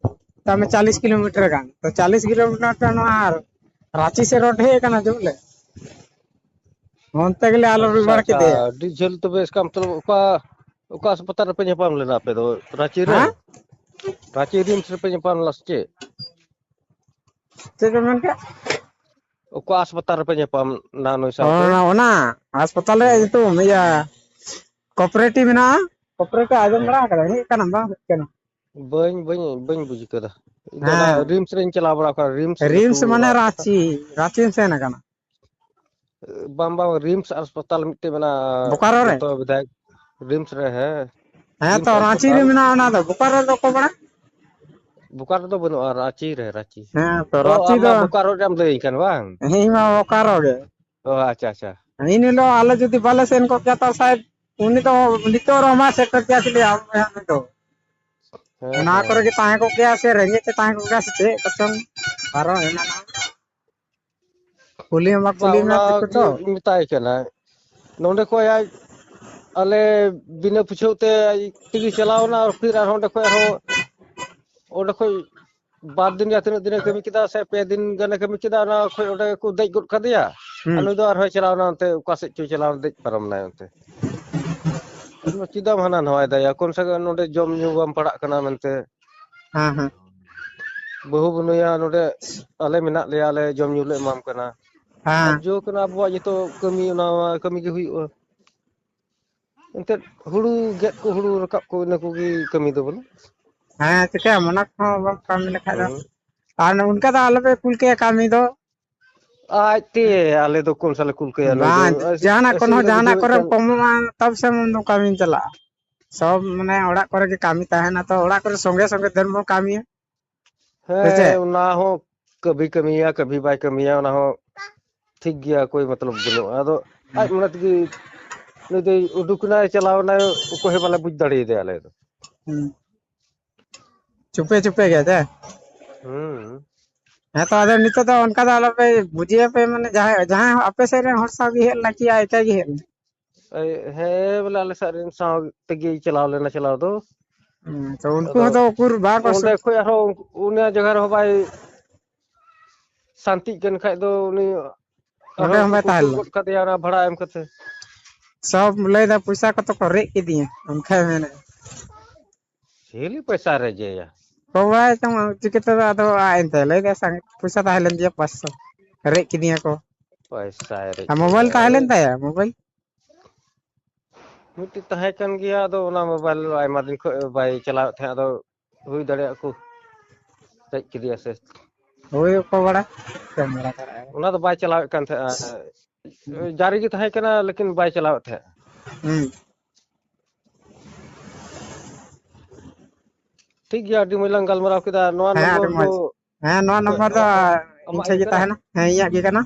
ᱛᱟᱦᱚᱞᱮ ᱪᱟᱞᱤᱥ ᱠᱤᱞᱳᱢᱤᱴᱟᱨ ᱜᱟᱱ᱾ ᱛᱚ, ᱪᱟᱞᱤᱥ ᱠᱤᱞᱳᱢᱤᱴᱟᱨ ᱛᱚ ᱱᱚᱣᱟ ᱨᱟᱸᱪᱤ ᱥᱮᱫ ᱨᱳᱰ ᱦᱮᱡ ᱟᱠᱟᱱᱟ, ᱡᱮ ᱵᱚᱞᱮ᱾ ᱚᱱᱛᱮ ᱜᱮᱞᱮ ᱟᱞᱚ ᱟᱪᱪᱷᱟ, ᱨᱩᱣᱟᱹᱲ ᱟᱪᱪᱷᱟ, ᱠᱮᱫᱮᱭᱟ᱾ ᱟᱹᱰᱤ ᱡᱷᱟᱹᱞ ᱛᱚᱵᱮ᱾ ᱮᱥᱠᱟᱢ ᱛᱚ ᱚᱠᱟ, ᱚᱠᱟ ᱦᱟᱥᱯᱟᱛᱟᱞ ᱨᱮᱯᱮ ᱧᱟᱯᱟᱢ ᱞᱮᱱᱟ ᱟᱯᱮ ᱫᱚ? ᱨᱟᱸᱪᱤ ᱨᱮ? ᱦᱮᱸ? ᱨᱟᱸᱪᱤ ᱨᱤᱢᱥ ᱨᱮᱯᱮ ᱧᱟᱯᱟᱢ ᱞᱮᱱᱟ ᱥᱮ ᱪᱮᱫ? ᱪᱮᱫ ᱯᱮ ᱢᱮᱱ ᱠᱮᱫ? ᱚᱠᱟ ᱦᱟᱥᱯᱟᱛᱟᱞ ᱨᱮᱯᱮ ᱧᱟᱯᱟᱢ ᱱᱟ ᱱᱩᱭ ᱥᱟᱶᱛᱮ? ᱚᱱᱟ, ᱚᱱᱟ ᱦᱟᱥᱯᱟᱛᱟᱞ ᱨᱮᱭᱟᱜ ᱦᱮᱸ᱾ ᱧᱩᱛᱩᱢ, ᱤᱭᱟᱹ, ᱠᱚᱯᱟᱨᱮᱴᱤᱵᱷ ᱢᱮᱱᱟᱜᱼᱟ᱾ ᱠᱚᱯᱟᱨᱮᱴᱤᱵᱷ ᱟᱸᱡᱚᱢ ᱦᱮᱸ᱾ ᱵᱟᱲᱟ ᱟᱠᱟᱫᱟ? ᱦᱮᱡ ᱟᱠᱟᱱᱟᱢ ᱵᱟᱝ? ᱦᱮᱡ ᱟᱠᱟᱱᱟ᱾ ᱵᱟᱹᱧ, ᱵᱟᱹᱧ, ᱵᱟᱹᱧ ᱵᱩᱡᱽ ᱠᱟᱫᱟ᱾ ᱤᱧ ᱫᱚ ᱚᱱᱟ ᱦᱮᱸ᱾ ᱨᱤᱢᱥ ᱨᱮᱧ ᱪᱟᱞᱟᱣ ᱵᱟᱲᱟ ᱟᱠᱟᱱᱟ, ᱨᱤᱢᱥ ᱞᱟᱹᱴᱩ ᱨᱤᱢᱥ ᱢᱟᱱᱮ ᱦᱟᱥᱯᱟᱛᱟᱞ᱾ ᱨᱟᱸᱪᱤ, ᱨᱟᱸᱪᱤᱢ ᱥᱮᱱ ᱟᱠᱟᱱᱟ? ᱵᱟᱝ, ᱵᱟᱝ, ᱨᱤᱢᱥ ᱦᱟᱥᱯᱟᱛᱟᱞ ᱢᱤᱫᱴᱮᱡ ᱢᱮᱱᱟᱜᱼᱟ, ᱵᱳᱠᱟᱨᱳ ᱨᱮ? ᱡᱚᱛᱚ ᱵᱤᱫᱷᱟᱭᱚᱠ ᱨᱤᱢᱥ ᱨᱮ, ᱦᱮᱸ᱾ ᱦᱮᱸ ᱛᱚ, ᱨᱟᱸᱪᱤ ᱨᱮ ᱢᱮᱱᱟᱜᱼᱟ ᱚᱱᱟ ᱫᱚ᱾ ᱵᱳᱠᱟᱨᱳ ᱨᱮᱫᱚ ᱚᱠᱚᱭ ᱵᱟᱲᱟ? ᱵᱳᱠᱟᱨᱳ ᱨᱮᱫᱚ ᱵᱟᱹᱱᱩᱜᱼᱟ, ᱨᱟᱸᱪᱤ ᱨᱮ, ᱨᱟᱸᱪᱤ᱾ ᱦᱮᱸ ᱛᱚ, ᱚ, ᱨᱟᱸᱪᱤ ᱟᱢ ᱢᱟ ᱫᱚ ᱵᱳᱠᱟᱨᱳ ᱨᱮᱢ ᱞᱟᱹᱭᱟᱹᱧ ᱠᱟᱱ ᱵᱟᱝ? ᱦᱮᱸ, ᱤᱧ ᱢᱟ ᱵᱳᱠᱟᱨᱳ ᱜᱮ᱾ ᱚ, ᱟᱪᱪᱷᱟ, ᱟᱪᱪᱷᱟ᱾ ᱮᱱ ᱦᱤᱞᱳᱜ ᱟᱞᱮ ᱡᱩᱫᱤ ᱵᱟᱞᱮ ᱥᱮᱱ ᱠᱚᱜ ᱠᱮᱭᱟ, ᱛᱚ ᱥᱟᱭᱮᱫ ᱩᱱᱤ ᱫᱚ ᱱᱤᱛᱚᱜ ᱨᱮᱦᱚᱸ ᱢᱟ ᱥᱮᱴᱮᱨ ᱠᱮᱭᱟ ᱥᱮ ᱞᱟᱹᱭᱟ, ᱟᱢ ᱵᱚᱭᱦᱟ ᱩᱱᱤ ᱫᱚ᱾ ᱦᱮᱸ, ᱚᱱᱟ ᱦᱮᱸ᱾ ᱠᱚᱨᱮ ᱜᱮ ᱛᱟᱦᱮᱸ ᱠᱚᱜ ᱜᱮᱭᱟ ᱥᱮ ᱨᱮᱸᱜᱮᱡ ᱛᱮ ᱛᱟᱦᱮᱸ ᱠᱚᱜ ᱜᱮᱭᱟ ᱥᱮ ᱪᱮᱫ ᱠᱚᱪᱚᱝ ᱟᱨᱚ ᱮᱢᱟᱱᱟᱜ᱾ ᱠᱩᱞᱤ ᱦᱚᱸ ᱵᱟᱠᱚ ᱵᱟ, ᱠᱩᱞᱤ ᱚᱱᱟ ᱢᱮᱭᱟ ᱛᱤᱠᱩ ᱜᱮ ᱛᱚ᱾ ᱢᱮᱛᱟᱭ ᱠᱟᱱᱟ᱾ ᱱᱚᱸᱰᱮ ᱠᱷᱚᱡ ᱟᱡ, ᱟᱞᱮ ᱵᱤᱱᱟᱹ ᱯᱩᱪᱷᱟᱹᱣ ᱛᱮ ᱟᱡ ᱛᱮᱜᱮ ᱪᱟᱞᱟᱣ ᱮᱱᱟ, ᱟᱨ ᱯᱷᱤᱨ ᱟᱨᱦᱚᱸ ᱚᱸᱰᱮ ᱠᱷᱚᱡ ᱟᱨᱦᱚᱸ, ᱚᱸᱰᱮ ᱠᱷᱚᱡ ᱵᱟᱨ ᱫᱤᱱ ᱭᱟ ᱛᱤᱱᱟᱹᱜ ᱫᱤᱱᱮ ᱠᱟᱹᱢᱤ ᱠᱮᱫᱟ, ᱥᱮ ᱯᱮ ᱫᱤᱱ ᱜᱟᱱᱮ ᱠᱟᱹᱢᱤ ᱠᱮᱫᱟ, ᱚᱱᱟ ᱠᱷᱚᱡ ᱚᱸᱰᱮ ᱠᱚ ᱫᱮᱡ ᱜᱚᱫ ᱠᱟᱫᱮᱭᱟ᱾ ᱟᱨ ᱦᱩᱸ᱾ ᱱᱩᱭ ᱫᱚ ᱟᱨᱦᱚᱸᱭ ᱪᱟᱞᱟᱣ ᱮᱱᱟ ᱚᱱᱛᱮ, ᱚᱠᱟ ᱥᱮᱫ ᱪᱚᱭ ᱪᱟᱞᱟᱣ, ᱫᱮᱡ ᱯᱟᱨᱚᱢ ᱮᱱᱟᱭ ᱚᱱᱛᱮ᱾ ᱪᱮᱫᱟᱜ ᱮᱢ ᱦᱟᱱᱟ ᱱᱟᱣᱟᱭ ᱫᱟᱭᱟ? ᱠᱚᱢ ᱥᱮ ᱠᱚᱢ ᱱᱚᱸᱰᱮ ᱡᱚᱢ ᱧᱩ ᱵᱟᱢ ᱯᱟᱲᱟᱜ ᱠᱟᱱᱟ ᱢᱮᱱᱛᱮ᱾ ᱦᱮᱸ, ᱦᱮᱸ᱾ ᱵᱟᱹᱦᱩ ᱵᱟᱹᱱᱩᱭᱟ ᱱᱚᱸᱰᱮ, ᱟᱞᱮ ᱢᱮᱱᱟᱜ ᱞᱮᱭᱟ, ᱟᱞᱮ ᱡᱚᱢ ᱧᱩ ᱞᱮ ᱮᱢᱟᱢ ᱠᱟᱱᱟ᱾ ᱟᱨ ᱦᱮᱸ᱾ ᱡᱳᱨ ᱠᱟᱱᱟ ᱟᱵᱚᱣᱟᱜ ᱡᱚᱛᱚ ᱠᱟᱹᱢᱤ, ᱚᱱᱟ ᱠᱟᱹᱢᱤ ᱜᱮ ᱦᱩᱭᱩᱜᱼᱟ᱾ ᱮᱱᱛᱮᱫ ᱦᱩᱲᱩ ᱜᱮᱫ ᱠᱚ, ᱦᱩᱲᱩ ᱨᱟᱠᱟᱵ ᱠᱚ, ᱤᱱᱟᱹ ᱠᱚᱜᱮ ᱠᱟᱹᱢᱤ ᱫᱚ ᱵᱚᱞᱮ᱾ ᱦᱮᱸ, ᱪᱤᱠᱟᱹᱭᱟᱢ, ᱚᱱᱟ ᱠᱚᱦᱚᱸ ᱵᱟᱢ ᱠᱟᱹᱢᱤ ᱞᱮᱠᱷᱟᱡ ᱫᱚ᱾ ᱦᱩᱸ᱾ ᱟᱨ ᱚᱱᱠᱟ ᱫᱚ ᱟᱞᱚᱯᱮ ᱠᱩᱞ ᱠᱟᱭᱟ ᱠᱟᱹᱢᱤ ᱫᱚ᱾ ᱟᱡᱛᱮ, ᱟᱞᱮ ᱫᱚ ᱠᱚᱱ ᱥᱟᱞᱮ ᱠᱩᱞ ᱠᱟᱭᱟ, ᱱᱩᱭ ᱫᱚ ᱵᱟᱝ, ᱟᱹᱥ-, ᱡᱟᱦᱟᱱᱟᱜ ᱟᱹᱥᱤ ᱠᱳᱱᱳ ᱦᱤᱞᱳᱜ ᱡᱟᱦᱟᱱᱟᱜ ᱵᱩᱡᱷᱟᱹᱣᱮᱫ ᱠᱚᱨᱮᱢ ᱠᱟᱱ᱾ ᱠᱚᱢᱚᱜᱼᱟ, ᱛᱚᱵ ᱥᱮ ᱩᱱ ᱫᱚ ᱠᱟᱹᱢᱤᱢ ᱪᱟᱞᱟᱜᱼᱟ᱾ ᱥᱚᱵ ᱢᱟᱱᱮ ᱚᱲᱟᱜ ᱠᱚᱨᱮ ᱜᱮ ᱠᱟᱹᱢᱤ ᱛᱟᱦᱮᱱᱟ, ᱛᱚ ᱚᱲᱟᱜ ᱠᱚᱨᱮ ᱥᱚᱸᱜᱮ ᱥᱚᱸᱜᱮ ᱫᱷᱟᱹᱨ ᱵᱚᱱ ᱠᱟᱹᱢᱤᱭᱟ᱾ ᱥᱮ ᱦᱮᱸ, ᱪᱮᱫ? ᱚᱱᱟ ᱦᱚᱸ ᱠᱟᱹᱵᱷᱤ ᱠᱟᱹᱢᱤᱭᱟ, ᱠᱟᱹᱵᱷᱤ ᱵᱟᱭ ᱠᱟᱹᱢᱤᱭᱟ, ᱚᱱᱟ ᱦᱚᱸ ᱴᱷᱤᱠ ᱜᱮᱭᱟ, ᱠᱳᱭ ᱢᱚᱛᱞᱚᱵ ᱵᱟᱹᱱᱩᱜᱼᱟ᱾ ᱟᱫᱚ ᱟᱡ ᱦᱩᱸ᱾ ᱢᱚᱱᱮ ᱛᱮᱜᱮ ᱱᱩᱭ ᱫᱚᱭ ᱩᱰᱩᱠ ᱮᱱᱟᱭ, ᱪᱟᱞᱟᱣ ᱮᱱᱟᱭ, ᱚᱠᱚᱭ ᱦᱚᱸ ᱵᱟᱞᱮ ᱵᱩᱡᱽ ᱫᱟᱲᱮᱭᱟᱫᱮᱭᱟ ᱟᱞᱮ ᱫᱚ᱾ ᱦᱩᱸ᱾ ᱪᱩᱯᱮ ᱪᱩᱯᱮ ᱜᱮ ᱥᱮ? ᱦᱩᱸ᱾ ᱦᱮᱸ ᱛᱚ, ᱟᱫᱚ ᱱᱤᱛᱚᱜ ᱫᱚ ᱚᱱᱠᱟ ᱫᱚ ᱟᱞᱚᱯᱮ ᱵᱩᱡᱷᱟᱹᱣ ᱯᱮ, ᱢᱟᱱᱮ ᱡᱟᱦᱟᱸᱭ, ᱡᱟᱦᱟᱸᱭ ᱦᱚᱸ ᱟᱯᱮ ᱥᱮᱫ ᱨᱮᱱ ᱦᱚᱲ ᱥᱟᱶ ᱜᱮ ᱦᱮᱡ ᱞᱮᱱᱟ ᱠᱤ ᱟᱡ ᱮᱠᱟᱭ ᱜᱮ ᱦᱮᱡ ᱞᱮᱱᱟ? ᱮᱭ, ᱦᱮᱸ, ᱵᱚᱞᱮ ᱟᱞᱮ ᱥᱮᱫ ᱨᱮᱱ ᱥᱟᱶ ᱛᱮᱜᱮᱭ ᱪᱟᱞᱟᱣ ᱞᱮᱱᱟ ᱪᱟᱞᱟᱣ ᱫᱚ᱾ ᱦᱩᱸ, ᱛᱚ ᱩᱱᱠᱩ ᱟᱫᱚ ᱦᱚᱸ ᱫᱚ ᱩᱠᱩᱨ ᱵᱟᱝ ᱠᱚ ᱚᱸᱰᱮ ᱥᱩ- ᱠᱷᱚᱡ ᱟᱨᱦᱚᱸ ᱩᱱᱠᱩ, ᱩᱱᱤᱭᱟᱜ ᱡᱟᱭᱜᱟ ᱨᱮᱦᱚᱸ ᱵᱟᱭ ᱥᱟᱱᱛᱤᱜ ᱠᱟᱱ ᱠᱷᱟᱡ ᱫᱚ ᱩᱱᱤ ᱱᱚᱸᱰᱮ ᱟᱨᱦᱚᱸ ᱦᱚᱸ ᱵᱟᱭ ᱠᱚ ᱛᱟᱦᱮᱸ ᱠᱩᱞ ᱞᱮᱱᱟ᱾ ᱜᱚᱫ ᱠᱟᱫᱮᱭᱟ ᱚᱱᱟ ᱵᱷᱟᱲᱟ ᱮᱢ ᱠᱟᱛᱮ᱾ ᱥᱚᱵ ᱞᱟᱹᱭᱫᱟ ᱯᱚᱭᱥᱟ ᱠᱚᱛᱚ ᱠᱚ ᱨᱮᱡ ᱠᱤᱫᱤᱧᱟ, ᱚᱱᱠᱟᱭ ᱢᱮᱱᱮᱫ᱾ ᱪᱤᱞᱤ ᱯᱚᱭᱥᱟ ᱨᱮᱡᱮᱭᱟ? ᱵᱟᱵᱟᱭ ᱛᱟᱢᱟ ᱪᱤᱠᱟᱹᱛᱮ ᱟᱫᱚ ᱟᱡ ᱮᱱᱛᱮ ᱞᱟᱹᱭ ᱫᱟ ᱥᱟᱸᱜᱮ ᱯᱚᱭᱥᱟ ᱛᱟᱦᱮᱸ ᱞᱮᱱ ᱜᱮᱭᱟ ᱯᱟᱸᱪᱥᱚ, ᱨᱮᱡ ᱠᱤᱫᱤᱧᱟ ᱠᱚ᱾ ᱯᱚᱭᱥᱟᱭ ᱨᱮᱡ ᱟᱨ ᱢᱳᱵᱟᱭᱤᱞ ᱠᱮᱫᱮᱭᱟ, ᱛᱟᱦᱮᱸ ᱞᱮᱱ ᱨᱮᱡ᱾ ᱛᱟᱭᱟ, ᱢᱳᱵᱟᱭᱤᱞ᱾ ᱢᱤᱫᱴᱤᱡ ᱛᱟᱦᱮᱸ ᱠᱟᱱ ᱜᱮᱭᱟ, ᱟᱫᱚ ᱚᱱᱟ ᱢᱳᱵᱟᱭᱤᱞ ᱟᱭᱢᱟ ᱫᱤᱱ ᱠᱷᱚᱡ ᱵᱟᱭ ᱪᱟᱞᱟᱣᱮᱫ ᱛᱟᱦᱮᱸᱫ, ᱟᱫᱚ ᱦᱩᱭ ᱫᱟᱲᱮᱭᱟᱜᱼᱟ ᱠᱚ ᱨᱮᱡ ᱠᱮᱫᱮᱭᱟ ᱥᱮ᱾ ᱦᱳᱭ, ᱚᱠᱚᱭ ᱵᱟᱲᱟ, ᱪᱮᱫ ᱮᱢ ᱵᱟᱲᱟᱭ ᱫᱟᱲᱮᱭᱟᱜᱼᱟ᱾ ᱚᱱᱟ ᱫᱚ ᱵᱟᱭ ᱪᱟᱞᱟᱣᱮᱫ ᱠᱟᱱ ᱛᱟᱦᱮᱸᱫᱼᱟ, ᱡᱟᱹᱨᱤ ᱜᱮ ᱛᱟᱦᱮᱸ ᱠᱟᱱᱟ, ᱞᱮᱠᱤᱱ ᱵᱟᱭ ᱪᱟᱞᱟᱣᱮᱫ ᱛᱟᱦᱮᱸᱫ᱾ ᱦᱩᱸ᱾ ᱴᱷᱤᱠ ᱜᱮᱭᱟ, ᱟᱹᱰᱤ ᱢᱚᱡᱽ ᱞᱟᱝ ᱜᱟᱞᱢᱟᱨᱟᱣ ᱠᱮᱫᱟ᱾ ᱱᱚᱣᱟ ᱦᱮᱸ, ᱟᱹᱰᱤ ᱱᱚᱢᱵᱚᱨ ᱫᱚ ᱢᱚᱡᱽ᱾ ᱦᱮᱸ, ᱱᱚᱣᱟ ᱚᱠᱚᱭ, ᱱᱚᱢᱵᱚᱨ ᱫᱚ ᱟᱢᱟᱜ ᱤᱧ ᱤᱭᱟᱹ ᱴᱷᱮᱡ ᱜᱮ ᱠᱟᱱᱟ? ᱛᱟᱦᱮᱱᱟ᱾ ᱦᱮᱸ, ᱤᱧᱟᱹᱜ ᱜᱮ ᱠᱟᱱᱟ᱾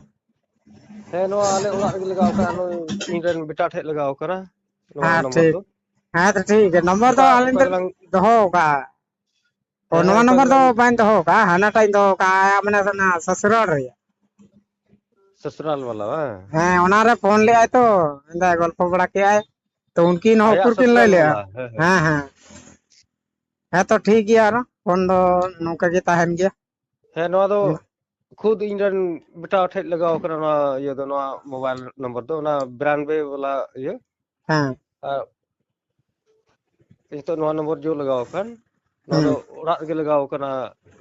ᱦᱮᱸ, ᱱᱚᱣᱟ ᱟᱞᱮ ᱚᱲᱟᱜ ᱨᱮᱜᱮ ᱞᱟᱜᱟᱣ ᱠᱟᱱᱟ, ᱱᱩᱭ ᱤᱧ ᱨᱮᱱ ᱵᱮᱴᱟ ᱴᱷᱮᱡ ᱞᱟᱜᱟᱣ ᱠᱟᱱᱟ ᱱᱚᱣᱟ ᱦᱮᱸ, ᱱᱚᱢᱵᱚᱨ ᱴᱷᱤᱠ᱾ ᱫᱚ᱾ ᱦᱮᱸ, ᱛᱚ ᱴᱷᱤᱠ ᱜᱮᱭᱟ, ᱱᱚᱢᱵᱚᱨ ᱫᱚ ᱚᱱᱠᱟ ᱟᱹᱞᱤᱧ ᱚᱠᱚᱭ ᱫᱚ ᱜᱮᱞᱟᱝ ᱫᱚᱦᱚ ᱟᱠᱟᱫ᱾ ᱚ, ᱦᱮᱸ, ᱦᱮᱸ, ᱱᱚᱣᱟ ᱚᱠᱚᱭ ᱱᱚᱢᱵᱚᱨ ᱫᱚ ᱜᱮᱞᱟᱝ ᱵᱟᱹᱧ ᱫᱚᱦᱚ ᱟᱠᱟᱫ, ᱦᱟᱱᱟᱴᱟᱜ ᱤᱧ ᱫᱚᱦᱚ ᱟᱠᱟᱫ, ᱢᱟᱱᱮ ᱚᱱᱟ ᱥᱚᱥᱩᱨᱟᱞ ᱨᱮᱭᱟᱜ᱾ ᱥᱚᱥᱩᱨᱟᱞ ᱵᱟᱞᱟ ᱵᱟᱝ? ᱦᱮᱸ, ᱚᱱᱟᱨᱮ ᱯᱷᱳᱱ ᱞᱮᱫᱟᱭ ᱛᱚ, ᱢᱮᱱᱫᱟᱭ ᱜᱚᱞᱯᱚ ᱵᱟᱲᱟ ᱠᱮᱫᱟᱭ, ᱛᱚ ᱩᱱᱠᱤᱱ ᱦᱚᱸ ᱟᱭᱟᱜ ᱩᱠᱩᱨ ᱠᱤᱱ ᱞᱟᱹᱭ ᱥᱚᱥᱩᱨᱟᱞ ᱞᱮᱫᱼᱟ᱾ ᱵᱟᱞᱟ, ᱦᱮᱸ, ᱦᱮᱸ᱾ ᱦᱮᱸ, ᱦᱮᱸ᱾ ᱦᱮᱸ, ᱛᱚ ᱴᱷᱤᱠ ᱜᱮᱭᱟ, ᱟᱨᱚ ᱯᱷᱳᱱ ᱫᱚ ᱱᱚᱝᱠᱟ ᱜᱮ ᱛᱟᱦᱮᱱ ᱜᱮᱭᱟ᱾ ᱦᱮᱸ, ᱱᱚᱣᱟ ᱫᱚ ᱦᱩᱸ᱾ ᱠᱷᱩᱫ ᱤᱧ ᱨᱮᱱ ᱵᱮᱴᱟ ᱴᱷᱮᱡ ᱞᱟᱜᱟᱣ ᱠᱟᱱᱟ ᱱᱚᱣᱟ ᱤᱭᱟᱹ ᱫᱚ, ᱱᱚᱣᱟ ᱢᱳᱵᱟᱭᱤᱞ ᱱᱚᱢᱵᱚᱨ ᱫᱚ, ᱚᱱᱟ ᱵᱨᱟᱱᱰ ᱵᱮ ᱵᱟᱞᱟ ᱤᱭᱟᱹ᱾ ᱦᱮᱸ᱾ ᱟᱨ ᱱᱤᱛᱚᱜ ᱱᱚᱣᱟ ᱱᱚᱢᱵᱚᱨ ᱡᱳ ᱞᱟᱜᱟᱣ ᱟᱠᱟᱱ, ᱱᱚᱣᱟ ᱫᱚ ᱦᱩᱸ᱾ ᱚᱲᱟᱜ ᱨᱮᱜᱮ ᱞᱟᱜᱟᱣ ᱟᱠᱟᱱᱟ,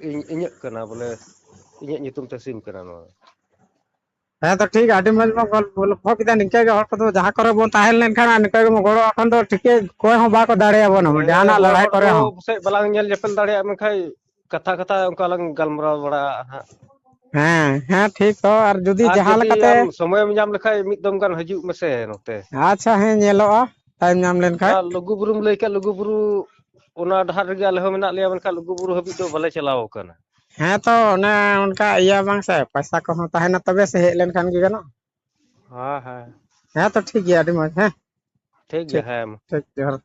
ᱤᱧ, ᱤᱧᱟᱹᱜ ᱠᱟᱱᱟ ᱵᱚᱞᱮ, ᱤᱧᱟᱹᱜ ᱧᱩᱛᱩᱢ ᱛᱮ ᱥᱤᱢ ᱠᱟᱱᱟ ᱱᱚᱣᱟ᱾ ᱦᱮᱸ, ᱛᱚ ᱴᱷᱤᱠ, ᱟᱹᱰᱤ ᱢᱚᱡᱽ ᱵᱚᱱ ᱜᱚᱞ-, ᱜᱚᱞᱯᱷᱚ ᱠᱮᱫᱟ᱾ ᱱᱤᱝᱠᱟᱹ ᱜᱮ ᱦᱚᱲ ᱠᱚᱫᱚ ᱡᱟᱦᱟᱸ ᱠᱚᱨᱮ ᱵᱚᱱ ᱛᱟᱦᱮᱸ ᱞᱮᱱᱠᱷᱟᱱ ᱟᱨ ᱱᱤᱝᱠᱟᱹ ᱜᱮᱵᱚᱱ ᱜᱚᱲᱚ ᱟᱜ ᱠᱷᱟᱱ ᱫᱚ ᱴᱷᱤᱠᱟᱹ ᱚᱠᱚᱭ ᱦᱚᱸ ᱵᱟᱠᱚ ᱫᱟᱲᱮᱭᱟᱵᱚᱱᱟ ᱦᱮᱸ, ᱡᱟᱦᱟᱱᱟᱜ ᱦᱚᱲ, ᱞᱟᱲᱟᱭ ᱦᱚᱲ ᱠᱚᱨᱮ ᱠᱚ ᱦᱚᱸ᱾ ᱯᱟᱥᱮᱡ ᱵᱟᱞᱟᱝ ᱧᱮᱞ ᱧᱮᱯᱮᱞ ᱫᱟᱲᱮᱭᱟᱜ, ᱢᱮᱱᱠᱷᱟᱱ ᱠᱟᱛᱷᱟ ᱠᱟᱛᱷᱟ ᱚᱱᱠᱟ ᱞᱟᱝ ᱜᱟᱞᱢᱟᱨᱟᱣ ᱵᱟᱲᱟᱜᱼᱟ ᱦᱟᱸᱜ᱾ ᱦᱮᱸ, ᱦᱮᱸ, ᱴᱷᱤᱠ ᱛᱚ, ᱟᱨ ᱡᱩᱫᱤ ᱟᱨ ᱡᱟᱦᱟᱸ ᱡᱩᱫᱤ ᱞᱮᱠᱟᱛᱮ ᱟᱢ ᱥᱚᱢᱚᱭᱮᱢ ᱧᱟᱢ ᱞᱮᱠᱷᱟᱡ ᱢᱤᱫ ᱫᱚᱢ ᱜᱟᱱ ᱦᱤᱡᱩᱜ ᱢᱮᱥᱮ ᱱᱚᱛᱮ᱾ ᱟᱪᱪᱷᱟ, ᱦᱮᱸ, ᱧᱮᱞᱚᱜᱼᱟ, ᱴᱟᱭᱤᱢ ᱧᱟᱢ ᱞᱮᱱᱠᱷᱟᱡ᱾ ᱟᱨ ᱞᱩᱜᱩ ᱵᱩᱨᱩᱢ ᱞᱟᱹᱭ ᱠᱮᱫ, ᱞᱩᱜᱩ ᱵᱩᱨᱩ ᱚᱱᱟ ᱰᱟᱦᱟᱨ ᱨᱮᱜᱮ ᱟᱞᱮ ᱦᱚᱸ ᱢᱮᱱᱟᱜ ᱞᱮᱭᱟ, ᱢᱮᱱᱠᱷᱟᱱ ᱞᱩᱜᱩ ᱵᱩᱨᱩ ᱦᱟᱹᱵᱤᱡ ᱫᱚ ᱵᱟᱞᱮ ᱪᱟᱞᱟᱣ ᱟᱠᱟᱱᱟ᱾ ᱦᱮᱸ ᱛᱚ, ᱚᱱᱮ ᱚᱱᱠᱟ ᱤᱭᱟᱹ ᱵᱟᱝ ᱥᱮ, ᱯᱚᱭᱥᱟ ᱠᱚᱦᱚᱸ ᱛᱟᱦᱮᱱᱟ ᱛᱚᱵᱮ ᱥᱮ ᱦᱮᱡ ᱞᱮᱱᱠᱷᱟᱱ ᱜᱮ ᱜᱟᱱᱚᱜᱼᱟ᱾ ᱦᱮᱸ, ᱦᱮᱸ᱾ ᱦᱮᱸ ᱛᱚ, ᱴᱷᱤᱠ ᱜᱮᱭᱟ, ᱟᱹᱰᱤ ᱢᱚᱡᱽ, ᱦᱮᱸ᱾ ᱴᱷᱤᱠ ᱜᱮᱭᱟ, ᱴᱷᱤᱠ, ᱦᱮᱸ ᱢᱟ᱾ ᱴᱷᱤᱠ, ᱡᱚᱦᱟᱨ᱾